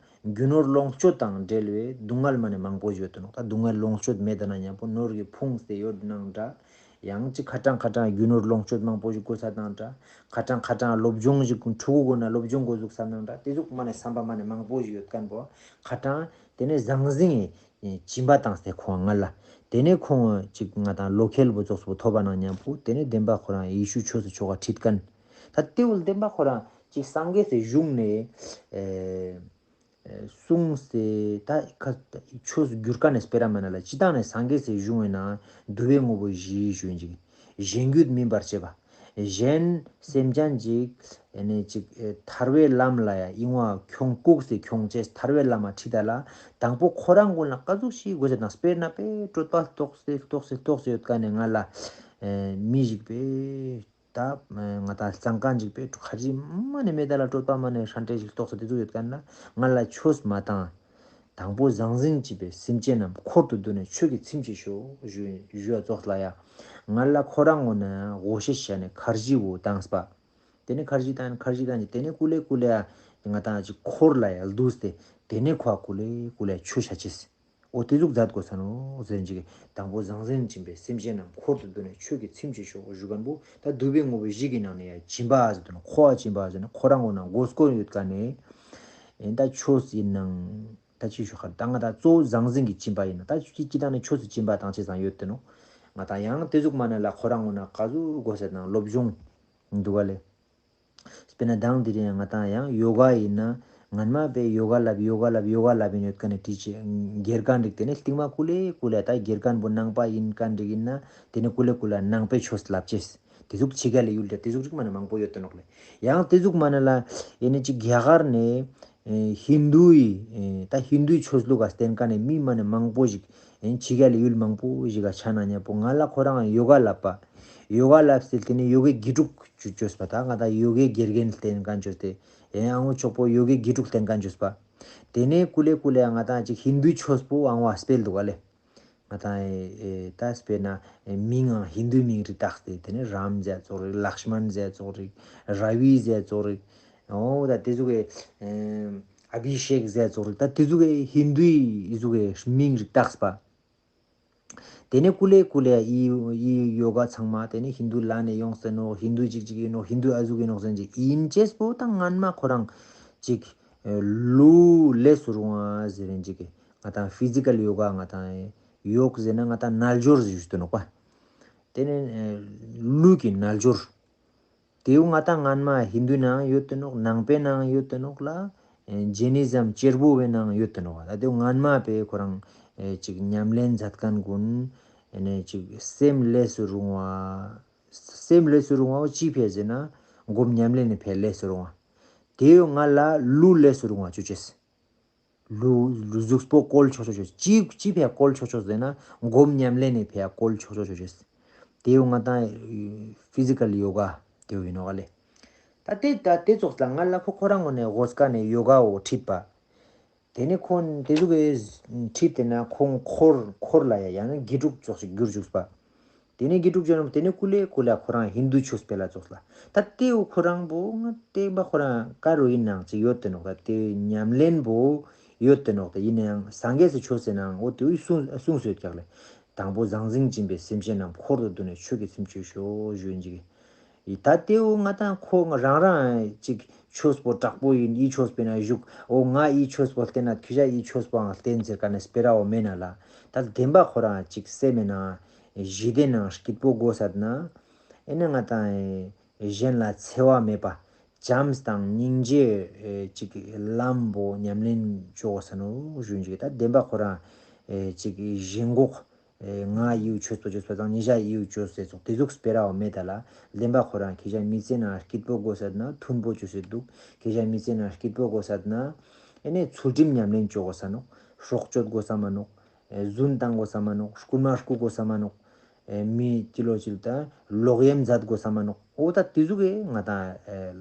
རྒྱུ་ནོར་ལོངས་སྤྱོད་དང་འབྲེལ་བའི་སྡུག་བསྔལ་མ་ནས་མང་པོ་ཡོད་དེ་ནོག་ད་སྡུག་བསྔལ་ལོངས་སྤྱོད་མེད་ད་ན་མཉམ་པོ་ནོར་གྱི་ཕུང་སྟེ་ཡོད་ནང་འདྲ། ཡང་ཅིག་ཁ་གྲང་ཁ་གྲང་རྒྱུ་ནོར་ལོངས་སྤྱོད་མང་པོ་ཞིག་དགོས་ས་དང་འདྲ། ཁ་གྲང་ཁ་གྲང་སློབ་སྦྱོང་ཞིག་ཕྲུ་གུ་གུན་ན་སློབ་སྦྱོང་འགོ་འཛུགས་ས་དང་འདྲ། དེ་ཟུག་མ་ནས་བསམ་པ་མ་ནས་མང་པོ་ཞིག་ཡོད་མཁན་པོ་ཁ་གྲང་དེ་ནས་ཟང་ཟིང་ངི་སྦྱིན་པ་བཏང་སྟེ་ཁོང་ང་ལ་དེ་ནས་ཁོང་ཅིག་ང་དང་བློ་ཁེལ་པོ་ཙོགས་པོ་ཐོབ་པ་ནང་མཉམ་པོ་དེ་ནས་བདེན་པ་ཁོ་རང་ཡེ་ཤུ་ཆོས་སི་ཆོ་ག་ཁྲིད་མཁན་ད་དེའུ་བདེན་པ་ཁོ་རང་ཅིག་སངས་རྒྱས་སི་གཞུང་ནས་ཨེ། གསུངས་སེ་ད་ཁ་ཆོས་བསྒྱུར་མཁན་ནས་སྤེ་ར་མ་ན་ལ་སྤྱི་བཏང་ནས་སངས་རྒྱས་སི་གཞུང་ཡིན་ན་བསྡུ་བའི་དངོས་པོ་བཞི་ཞུ་ཡིན་ཅིག་གཞན་རྒྱུད་སྨིན་པར་བྱེད་པ། གཞན་སེམས་ཅན་ཅིག་ཨེ་ནས་ཅིག་ཨེ་ཐར་པའི་ལམ་ལ་ཡ་ཡིན་བ་ཁྱོང་བཀུག་སེ་ཁྱོང་ཅེས་ཐར་པའི་ལམ་ལ་ཁྲིད་ད་ལ་དང་པོ་ཁོ་རང་ཀུན་ལ་ཀ་ཟུག་ཤིག་དགོས་ཟེར་དང་སྤེར་ན་པེ་གྲོད་པ་ལྟོགས་སེ་ལྟོགས་སེ་ལྟོགས་སེ་ཡོད་མཁན་ནས་ང་ལ་ཨེ་མི་ཞིག་པེ། ད་ང་ད་གཙང་ཀ་འཇིག་པའི་ཁར་ཇི་མ་ནས་མེད་ད་ལ་གྲོད་པ་མ་ནས་ཧྲན་ཏེ་ཞིག་ལྟོགས་ས་དེ་ཚོ་ཡོད་མཁན་ན་ང་ལ་ཆོས་མ་བཏང་། དང་པོ་ཟང་ཟིང་བྱིས་པའི་སེམས་ཅན་རྣམས་འཁོར་དུ་བསྡུས་ནས་ཆོས་ཀྱི་ཚིམ་བྱེད་ཤོག་ཞུ་ཞུ་ཡ་ཙོགས་ལ་ཡ། ང་ལ་ཁོ་རང་ངོ་ན་ངོ་ཤེས་བྱས་ནས་ཁར་ཇི་བོ་བཏང་སྤ། དེ་ནས་ཁར་ཇི་བཏང་ཁར་ཇི་བཏང་དེ་ནས་ཀུ་ལེ་ཀུ་ལེ་ང་ད་ཅིག་འཁོར་ལ་ཡ་བསྡུས་ཏེ་དེ་ནས་ཁོ་ཀུ་ལེ་ཀུ་ལེ་ཆོས་བྱ་ཅེས། འོ་དེ་ཟུག་མཛད་དགོས་ས་ནོ་ཟེར་ཅིག་དང་པོ་ཟང་ཟིང་བྱིས་པའི་སེམས་ཅན་རྣམས་འཁོར་དུ་བསྡུས་ནས་ཆོས་ཀྱི་ཚིམ་བྱེད་ཤོག་ཞུ་མཁན་པོ་ད་བསྡུ་བའི་དངོས་པོ་བཞི་གི་ནང་ནས་ཡ་སྦྱིན་པ་ཟེར་དུ་ནོ་ཁོ་བ་སྦྱིན་པ་ཟེར་ན་ཁོ་རང་ངོ་ན་མགོ་སྐོར་ཡོད་མཁན་ནས་ཨེ་ད་ཆོས་ཡིན་ནང་ད་ཅི་ཞུ་ཁར་ད་ང་ད་གཙོ་བོ་ཟང་ཟིང་གི་སྦྱིན་པ་ཡིན་ན་ད་ཅི་ཅི་ད་ནས་ཆོས་སུ་སྦྱིན་པ་དང་ཅི་ཙང་ཡོད་དེ་ནོ། ང་ད་ཡང་དེ་ཟུག་མ་ན་ལ་ཁོ་རང་ངོ་ན་ག་ཟུག་དགོས་ཟེར་ན་སློབ་སྦྱོང་འདུག་ག་ལེ། དཔེར་ན་མདང་དེ་རིང་ང་ཏང་ཡང་ཡོ་ག་ཡིན་ན་ངན་མ་པའི་ཡོ་ག་ལབ་ཡོ་ག་ལབ་ཡོ་ག་ལབ་ཡིན་ཡོད་མཁན་ནི་དྲི་ཆེ་དགེ་རྒན་རིགས་དེ་ནི་སྟིང་མ་ཀུ་ལེ་ཀུ་ལེ་ད་དགེ་རྒན་པོ་ནང་པ་ཡིན་མཁན་རིགས་ཡིན་ན་དེ་ནི་ཀུ་ལེ་ཀུ་ལེ་ནང་པའི་ཆོས་ལབ་ཅེས་དེ་ཟུག་ཕྱི་རྒྱལ་ལ་ཡུལ་དེ་དེ་ཟུག་རིགས་མ་ནི་མང་པོ་ཡོད་དོ་ནོག་ལེ། ཡང་དེ་ཟུག་མ་ནི་ལ་ཡིན་ནི་ཅིག་རྒྱ་གར་ནས་ཨེ་ཧིན་དུའི་ཨེ་ད་ཧིན་དུའི་ཆོས་ལུགས་ལ་བརྟེན་མཁན་ནི་མི་མ་ནི་མང་པོ་ཞིག་ཨེ་ཕྱི་རྒྱལ་ལ་ཡུལ་མང་པོ་ཞིག་ག་ཆ་ན་མཉམ་པོ་ང་ལ་ཁོ་རང་ཡོ་ག་ལབ་པ། ཡོ་ག་ལབ་སྟེ་དེ་ནི་ཡོ་གའི་དགེ་ཕྲུག་ཅོ་ཅོས་པ་ད་ང་ད་ཡོ་གའི་དགེ་རྒན་བསྟེན་མཁན་ཅོས་ཏེ་ཨེ་ཨ་ངོ་ཆོག་པོ་ཡོ་གའི་དགེ་ཕྲུག་བསྟེན་མཁན་ཅོས་པ། དེ་ནས་ཀུ་ལེ་ཀུ་ལེ་ང་ད་ཅིག་ཧིན་དུའི་ཆོས་པོ་ཨ་ངོ་སྤེལ་འདུག་ག་ལེ། ང་ད་ཨེ་ད་སྤེར་ན་ཨེ་མིང་ཨང་ཧིན་དུའི་མིང་རིགས་བཏགས་ཏེ་དེ་ནས་རམ་ཟེར་ཙོགས་རིགས་ལཀྵྨན་ཟེར་ཙོགས་རིགས་ར་བི་ཟེར་ཙོགས་རིགས་འོ་ད་དེ་ཟུག་གི་ཨེ་ཨ་བྷི་ཤེག་ཟེར་ཙོགས་རིགས་ད་དེ་ཟུག་གི་ཧིན་དུའི་ཟུག་གི་མིང་རིགས་བཏགས་པ། དེ་ནས་ཀུ་ལེ་ཀུ་ལེ་ཨི་ཨི་ཡོ་ག་ཚང་མ་དེ་ནས་ཧིན་དུ་ལ་ནས་ཡོངས་ཏེ་ནོག་ཧིན་དུ་ཅིག་ཅིག་ཡིན་ནོག་ཧིན་དུ་ཨ་ཟུག་ཡིན་ནོག་ཟེར་ཅིག་ཡིན་ཅེས་པོ་ད་ངན་མ་ཁོ་རང་ཅིག་ཨེ་ལུས་ལས་སུ་རུང་བ་ཟེར་རིན་ཅིག་གི་ང་ཏང་ཕི་ཟི་ཀལ་ཡོ་ག་ང་ཏང་ཡོག་ཟེར་ན་ང་ཏང་རྣལ་འབྱོར་ཟེར་ཞུ་དོ་ནོག་པ། དེ་ནས་ཨེ་ལུས་ཀྱི་རྣལ་འབྱོར། དེའུ་ང་ཏང་ངན་མ་ཧིན་དུའི་ནང་ཡོད་དེ་ནོག་ནང་པའི་ནང་ཡོད་དེ་ནོག་ལ་ཨེ་ཇེ་ནི་ཛམ་གཅེར་བུ་བའི་ནང་ཡོད་དེ་ནོག་ད་དེའུ་ངན་མ་པའི་ཁོ་རང་ཨེ་ཅིག་ཉམས་ལེན་མཛད་མཁན་ཀུན་ཨེ་ནས་ཅིག་སེམས་ལས་སུ་རུང་བ། སེམས་ལས་སུ་རུང་བ་ཅི་ཕེ་ཟེར་ན་སྒོམ་ཉམས་ལེན་ནི་ཕེ་ལས་སུ་རུང་བ། དེའུ་ང་ལ་ལུས་ལས་སུ་རུང་བ་ཅོ་ཅེས། ལུས་ལུས་གཟུགས་པོ་བཀོལ་ཆོག་ཆོག་ཆོག་ཅི་ཅི་ཕི་ཡ་བཀོལ་ཆོག་ཆོག་ཟེར་ན་སྒོམ་ཉམས་ལེན་ནི་ཕི་ཡ་བཀོལ་ཆོག་ཆོག་ཆོག་ཆོག་དེའུ་ང་ཏང་ཕི་ཟི་ཀལ་ཡོ་ག་དེའུ་ཡིན་ནོག་ལེ། ད་དེ་ད་དེ་ཙོགས་ལ་ང་ལ་ཁོ་ཁོ་རང་ངོ་ནས་འོ་སྐ་ནས་ཡོ་ག་འོ་ཁྲིད་པ། དེ་ནས་ཁོང་དེ་ཟུག་གི་ཁྲིད་དེ་ན་ཁོང་འཁོར་འཁོར་ལ་ཡ་ཡང་ན་དགེ་ཕྲུག་ཙོགས་ཤིག་གྱུར་བཅུག་པ། དེ་ནས་དགེ་ཕྲུག་ཅོ་ན་དེ་ནས་ཀུ་ལེ་ཀུ་ལེ་ཁོ་རང་ཧིན་དུ་ཆོས་སྤེལ་ལ་ཙོགས་ལ། ད་དེའུ་ཁོ་རང་པོ་ང་བསྟན་པ་ཁོ་རང་ཀ་རུ་ཡིན་ནང་ཅིག་ཡོད་དེ་ནོག་ད་དེ་ཉམས་ལེན་པོ་ཡོད་དེ་ནོག་ད་ཡིན་ནའང་སངས་རྒྱས་སི་ཆོས་ཟེར་ནའང་འོ་དེའུ་གསུངས་གསུངས་སོད་ཀྱག་ལེ། དང་པོ་ཟང་ཟིང་བྱིན་པའི་སེམས་ཅན་རྣམས་འཁོར་དུ་བསྡུས་ནས་ཆོས་ཀྱི་ཚིམ་བྱེད་ཤོག་ཞུ་ཡིན་ཅིག་ད་དེའུ་ང་ཏང་ཁོ་ང་རང་རང་ཅིག་ཆོས་པོ་དྲག་པོ་ཡིན་ཨི་ཆོས་པོ་ན་བཞུགས་འོ་ང་ཨི་ཆོས་པོ་བསྟེན་ན་ཁྱོ་ཞ་ཨི་ཆོས་པོའང་བསྟེན་ཟེར་ཀ་ནས་སྤེ་ར་འོ་མེད་ན་ལ། ད་བདེན་པ་ཁོ་རང་ཅིག་སེམས་མེད་ན་ཞི་བདེ་ནང་སྐྱིད་པོ་དགོས་ས་ན་ཨེ་ནི་ང་ཏང་གཞན་ལ་འཚེ་བ་མེད་པ། བྱམས་དང་སྙིང་རྗེ་ཨེ་ཅིག་ལམ་པོ་ཉམས་ལེན་ཅོ་གོས་ས་ནོག་ཞུ་ཅིག། ད་བདེན་པ་ཁོ་རང་ཨེ་ཅིག་ཞེན་ཁོག་ཨེ་ང་ཡིའུ་ཆོས་པོ་ཆོས་པ་དང་ཉེ་ཞ་ཡིའུ་ཆོས་སེ་ཙོགས་དེ་ཟུག་སྤེ་ར་བོ་མེད་ད་ལ། བདེན་པ་ཁོ་རང་ཁྱེ་ཞ་མི་ཚེ་ནང་སྐྱིད་པོ་དགོས་ས་ན་མཐུན་པོ་ཅོས་སེ་འདུག། ཁྱེ་ཞ་མི་ཚེ་ནང་སྐྱིད་པོ་དགོས་ས་ན་ཨེ་ནེ་ཚུལ་ཁྲིམས་ཉམས་ལེན་ཅོ་གོས་ས་ནོག། སྲོག་གཅོད་དགོས་ས་མ་ནོག། ཨེ་རྫུན་བཏང་དགོས་ས་མ་ནོག། རྐུན་མ་རྐུ་དགོས་ས་མ་ནོག། ཨེ་མི་ཅི་ལོ་ཅིག་ད་ལོག་གཡེམ་མཛད་དགོས་ས་མ་ནོག། འོ་ད་དེ་ཟུག་གི་ང་དང་ཨེ་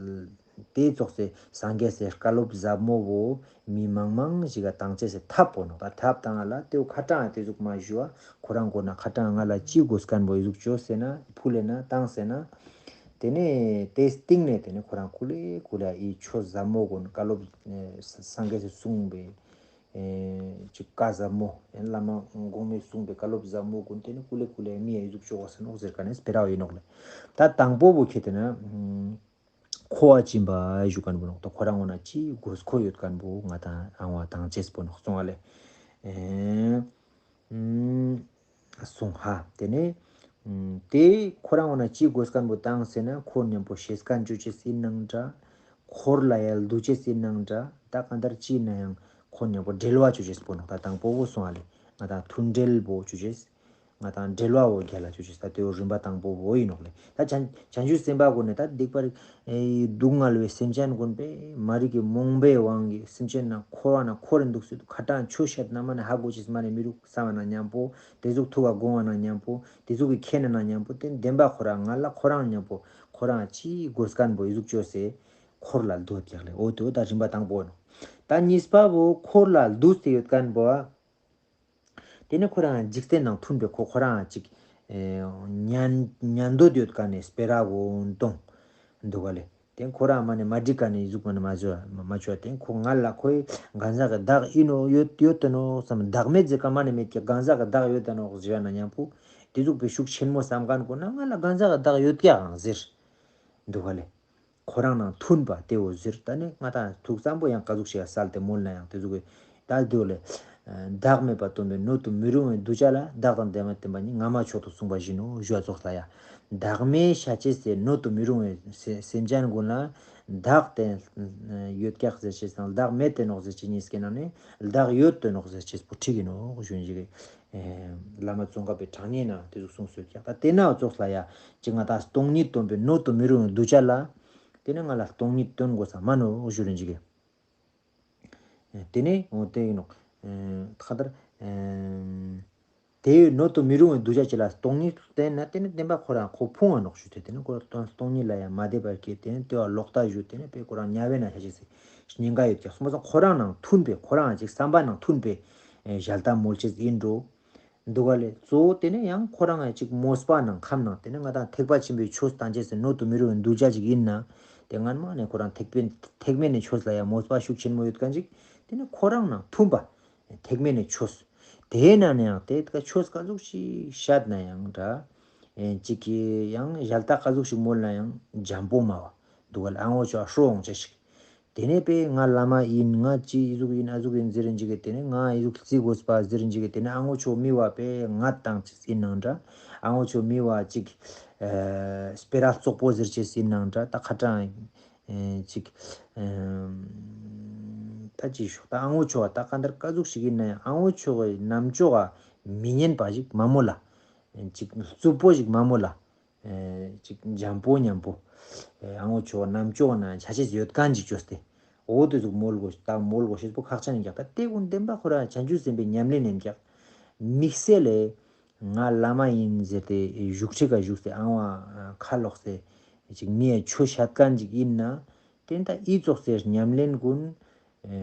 དེ་ཙོགས་སེ་སངས་རྒྱས་སི་བཀའ་སློབ་ཟབ་མོ་བོ་མི་མང་མང་ཞིག་ག་བཏང་ཅེས་སི་ཐབས་པོ་ནོག། ད་ཐབས་བཏང་ང་ལ་དེ་བོ་ཁ་ཏང་དེ་ཟུག་མ་ཞུ་བ་ཁོ་རང་གོ་ན་ཁ་ཏང་ང་ལ་ཅི་དགོས་ཁན་བོ་ཨི་ཟུག་ཅོས་སེ་ན་ཕུལ་ལེ་ན་བཏང་སེ་ན། དེ་ནེ་དེ་སྟིང་ནེ་དེ་ནེ་ཁོ་རང་ཀུ་ལེ་ཀུ་ལེ་ཨི་ཆོས་ཟབ་མོ་གུན་བཀའ་སློབ་ཨེ་ས་སངས་རྒྱས་སི་གསུངས་པའི་ཨེ་ཅིག་བཀའ་ཟབ་མོ་ཨེ་བླ་མ་གོང་མའི་གསུངས་པའི་བཀའ་སློབ་ཟབ་མོ་གུན་དེ་ནེ་ཀུ་ལེ་ཀུ་ལེ་མི་ཨི་ཟུག་ཅོ་གོས་ས་ནོག་ཟེར་ཁན་ནི་སྤེ་ར་བོ་ཨིན་ནོག་ལེ། ད་དང་པོ་བོ་ཁྱེར་ཏེ་ན་ཨམ་མཁོ་བ་སྦྱིན་པ་ཞུ་ཁན་བོ་ནོག། ད་ཁོ་རང་འོ་ན་ཅི་དགོས་མཁོ་ཡོད་ཁན་བོ་ང་དང་ཨང་བ་བཏང་ཅེས་པོ་ནོག་སོང་བ་ལེ། ཨེ་ཨམ་གསུངས་ཧ། དེ་ནེ་ཨམ་དེ་ཁོ་རང་འོ་ན་ཅི་དགོས་ཁན་བོ་བཏང་སེ་ན་ཁོ་མཉམ་པོ་ཤེས་ཁན་ཅོ་ཅེས་ཨིན་ནང་འདྲ། འཁོར་ལ་ཡ་འདུ་ཅེས་ཨིན་ནང་འདྲ། ད་གང་ལྟར་ཅི་ཨིན་ན་ཡང་ཁོ་མཉམ་པོ་འབྲེལ་བ་ཅོ་ཅེས་པོ་ནོག། ད་དང་པོ་བོ་སོང་བ་ལེ། ང་དང་མཐུན་འབྲེལ་བོ་ཅོ་ཅེས། ང་དང་འབྲེལ་བ་བོ་རྒྱལ་ལ་ཅོ་ཅེས། ད་དེ་བོ་རིམ་པ་དང་པོ་བོ་ཨིན་ནོག་ལེ། ད་བྱང་བྱང་ཆུབ་སེམས་དཔའ་གུན་ནི་ད་སྡིག་པ་རིག་ཨེ་སྡུག་བསྔལ་བའི་སེམས་ཅན་གུན་པེ་མ་རིག་གི་རྨོངས་པའི་དབང་གིས་སེམས་ཅན་ནང་འཁོར་བ་ནང་འཁོར་རིན་འདུག་སེ་འདུག། ཁ་ཏང་ཆོས་བཤད་ན་མ་ནེ་ཧ་གོ་ཅེས་མ་ནེ་མི་རུག་བསམ་པ་ནང་མཉམ་པོ་དེ་ཟུག་ཐུགས་ཀ་དགོངས་པ་ནང་མཉམ་པོ་དེ་ཟུག་གི་ཁྱེན་ནང་མཉམ་པོ་དེ་བདེན་པ་ཁོ་རང་ང་ལ་ཁོ་རང་མཉམ་པོ་ཁོ་རང་ཅི་དགོས་ཁན་བོ་ཨི་ཟུག་ཅོས་སེ་འཁོར་ལ་འདུ་ཀྱག་ལེ། འོ་དེ་བོ་ད་རིམ་པ་དང་པོ་ནོག། ད་གཉིས་པ་བོ་འཁོར་ལ་འདུས་ཏེ་ཡོད་ཁན་བོ་ཨ། དེ་ནེ་ཁོ་རང་འཇིག་རྟེན་ནང་མཐུན་པའི་ཁོ་ཁོ་རང་ཅིག་ཨེ་ཉན་ཉན་འདོད་ཡོད་ཁན་ནི་སྤེ་ར་བོ་གཏོང་འདུག་ག་ལེ། དེ་ཁོ་རང་མ་ནེ་མ་འགྲིག་ཁན་ནི་ཟུག་མ་ནེ་མ་ཅོ་མ་ཅོ། དེ་ཁོ་ང་ལ་ཁོའི་གང་ཟག་གི་བདག་ཨིན་ནོག་ཡོད་ཡོད་དེ་ནོག་བསམ། བདག་མེད་ཟེར་ཁན་མ་ནེ་མེད་ཀྱག། གང་ཟག་གི་བདག་ཡོད་དེ་ནོག་ཟེར་བ་ནང་མཉམ་པོ་དེ་ཟུག་པའི་ཤུགས་ཆེན་མོ་བསམ་ཁན་གུན་ན་ང་ལ་གང་ཟག་གི་བདག་ཡོད་ཀྱག་ཟེར་འདུག་ག་ལེ། ཁོ་རང་ནང་མཐུན་པ་དེ་བོ་ཟེར། ད་ནི་ང་དང་ཐུགས་བསམ་པོ་ཡང་ག་ཟུག་ཞིག་ག་སལ་ཏེ་མོལ་ན་ཡང་དེ་ཟུག་གི་ད་དེ་བོ་ལེ། བདག་མེད་པ་སྟོན་པའི་སྣོད་དུ་མི་རུང་བའི་གདུལ་བྱ་ལ། བདག་དང་བདག་མེད་བསྟན་པ་གཉིས། ང་མ་མཆོག་ཏུ་གསུངས་པ་བཞིན་ནོ། ཞུ་བ་ཙོགས་ལ་ཡ། བདག་མེད་ཤ་ཅེས་སི་སྣོད་དུ་མི་རུང་བའི་སེ་སེམས་ཅན་གུན་ལ་བདག་དེ་ཡོད་ཀྱག་ཟེར་ཅེས་དང་བདག་མེད་དེ་ནོག་ཟེར་ཅེས་གཉིས་ཀའི་ནང་ནེ་བདག་ཡོད་དེ་ནོག་ཟེར་ཅེས་པོ་འགྲིག་གི་ནོག་ཞུ་ཡིན་ཞིག་གི། ཨེ་བླ་མ་ཙོང་ཁ་པའི་དྲང་ངེས་ནང་དེ་ཟུག་གསུངས་སོད་ཀྱག། ད་དེ་ན་ཙོགས་ལ་ཡ་ཅིག་ང་དང་སྟོང་ཉིད་སྟོན་པའི་སྣོད་དུ་མི་རུང་བའི་གདུལ་བྱ་ལ། དེ་ནི་ང་ལ་སྟོང་ཉིད་སྟོན་དགོས་ས་མ་ནོག་ཞུ་རིན་ཅིག་གི། ཨེ་དེ་ནི་འོ་དེ་ཡིན་ནོག། ཨེ་ཁ་དར་ཨེ་དེ་ཡི་སྣོད་དུ་མི་རུང་བའི་གདུལ་བྱ་ཅིག་ལ་སྟོང་ཉིད་བསྟན་ན་དེ་ནི་བདེན་པ་ཁོ་རང་ཁོ་ཕུང་བ་ནོག་ཞུ་དེ། དེ་ནི་ཁོ་སྟོང་སྟོང་ཉིད་ལ་ཡང་མ་དད་པ་སྐྱེས། དེ་ནི་དེ་བ་ལོག་ལྟ་ཞུ། དེ་ནི་དཔེ་ཁོ་རང་དམྱལ་བའི་ནང་ཆ་ཅེས་སི་ཉེན་ཁ་ཡོད་ཀྱག། སོང་པ་སང་ཁོ་རང་ནང་མཐུན་པའི་ཁོ་རང་ཅིག་བསམ་པ་ནང་མཐུན་པའི་ཨེ་ཞལ་ཏ་མོལ་ཅེས་ཡིན་འགྲོ། འདུག་ག་ལེ། གཙོ་བོ་དེ་ནི་ཡང་ཁོ་རང་ཅིག་མོས་པ་ནང་ཁམས་ནང་དེ་ནི་ང་དང་ཐེག་པ་ཆེན་པོའི་ཆོས་བསྟན་ཅེས་སི་སྣོད་དུ་མི་རུང་བའི་གདུལ་བྱ་ཅིག་ཡིན་ན། དེ་སྔན་མ་ནེ་ཁོ་རང་ཐེག་པའི་ཐེག་དམན་ནི་ཆོས་ལ་ཡང་མོས་པ་ཤུགས་ཆེན་མོ་ཡོད་མཁན་ཅིག། དེ་ནི་ཁོ་རང་ནང་མཐུན་པ་ཐེག་དམན་ནི་ཆོས། དེའི་ནང་ནེ་ཡང་དེ་ཆོས་ག་ཟུག་ཞིག་བཤད་ན་ཡང་འདྲ། ཨེ་ཅིག་གི་ཡང་ཞལ་ཏ་ག་ཟུག་ཞིག་མོལ་ན་ཡང་འཇམ་པོ་སྨྲ་བ། འདུག་ག་ལེ། ཨ་ངོ་ཆོ་ཧྲོ་འོང་ཅེས་ཤིག། དེ་ནས་པས་ང་བླ་མ་ཡིན། ང་ཅི་ཨི་ཟུག་ཡིན། ཨ་ཟུག་ཡིན་ཟེར་རིན་ཅིག་གི། དེ་ནས་ང་ཨི་ཟུག་རྩི་དགོས་པ་ཟེར་རིན་ཅིག་གི། དེ་ནས་ཨ་ངོ་ཆོ་མི་བ་པས་ང་བཏང་ཅེས་ཡིན་ནང་འདྲ། ཨ་ངོ་ཆོ་མི་བ་ཅིག་ཨ་སྤེ་ར་བཙོག་པོ་ཟེར་ཅེས་ཡིན་ནང་འདྲ། ད་ཁ་ཏང་ཨེ་ཅིག་ཨ་ད་ཅི་ཞུ། ད་ཨ་ངོ་ཆོ་བ་ད་ག་འདར་ག་ཟུག་ཞིག་ཡིན་ན་ཡང་ཨ་ངོ་ཆོ་བའི་རྣམ་ཅོག་ག་མི་སྙན་པ་ཞིག་མ་མོལ་ལ། ཅིག་རྩུབ་པོ་ཞིག་མ་མོལ་ལ། ཨེ་ཅིག་འཇམ་པོ་མཉམ་པོ། ཨེ་ཨ་ངོ་ཆོ་རྣམ་ཅོག་ནང་ཆ་ཤས་ཡོད་མཁན་ཅིག་བཅོས་ཏེ། འོ་དེ་ཟུག་མོལ་དགོས། ད་མོལ་དགོས་ཤེས་པོ་ཁག་ཅན་ཡིན་ཀྱག། ད་དེ་ཀུན་བདེན་པ་ཁོ་རང་བྱང་ཆུབ་སེམས་དཔའི་ཉམས་ལེན་ཡིན་ཀྱག། དམིགས་བསལ་ལས་ང་བླ་མ་ཡིན་ཟེར་ཏེ་བཞུགས་ཁྲི་ཀ་བཞུགས་ཏེ་ཨང་བ་ཁ་ལོག་སྟེ་ཅིག་མི་ཡ་ཆོས་བཤད་མཁན་ཅིག་ཡིན་ན། དེ་ད་ཨི་ཙོགས་སེ་ཉམས་ལེན་ཀུན། ཨེ་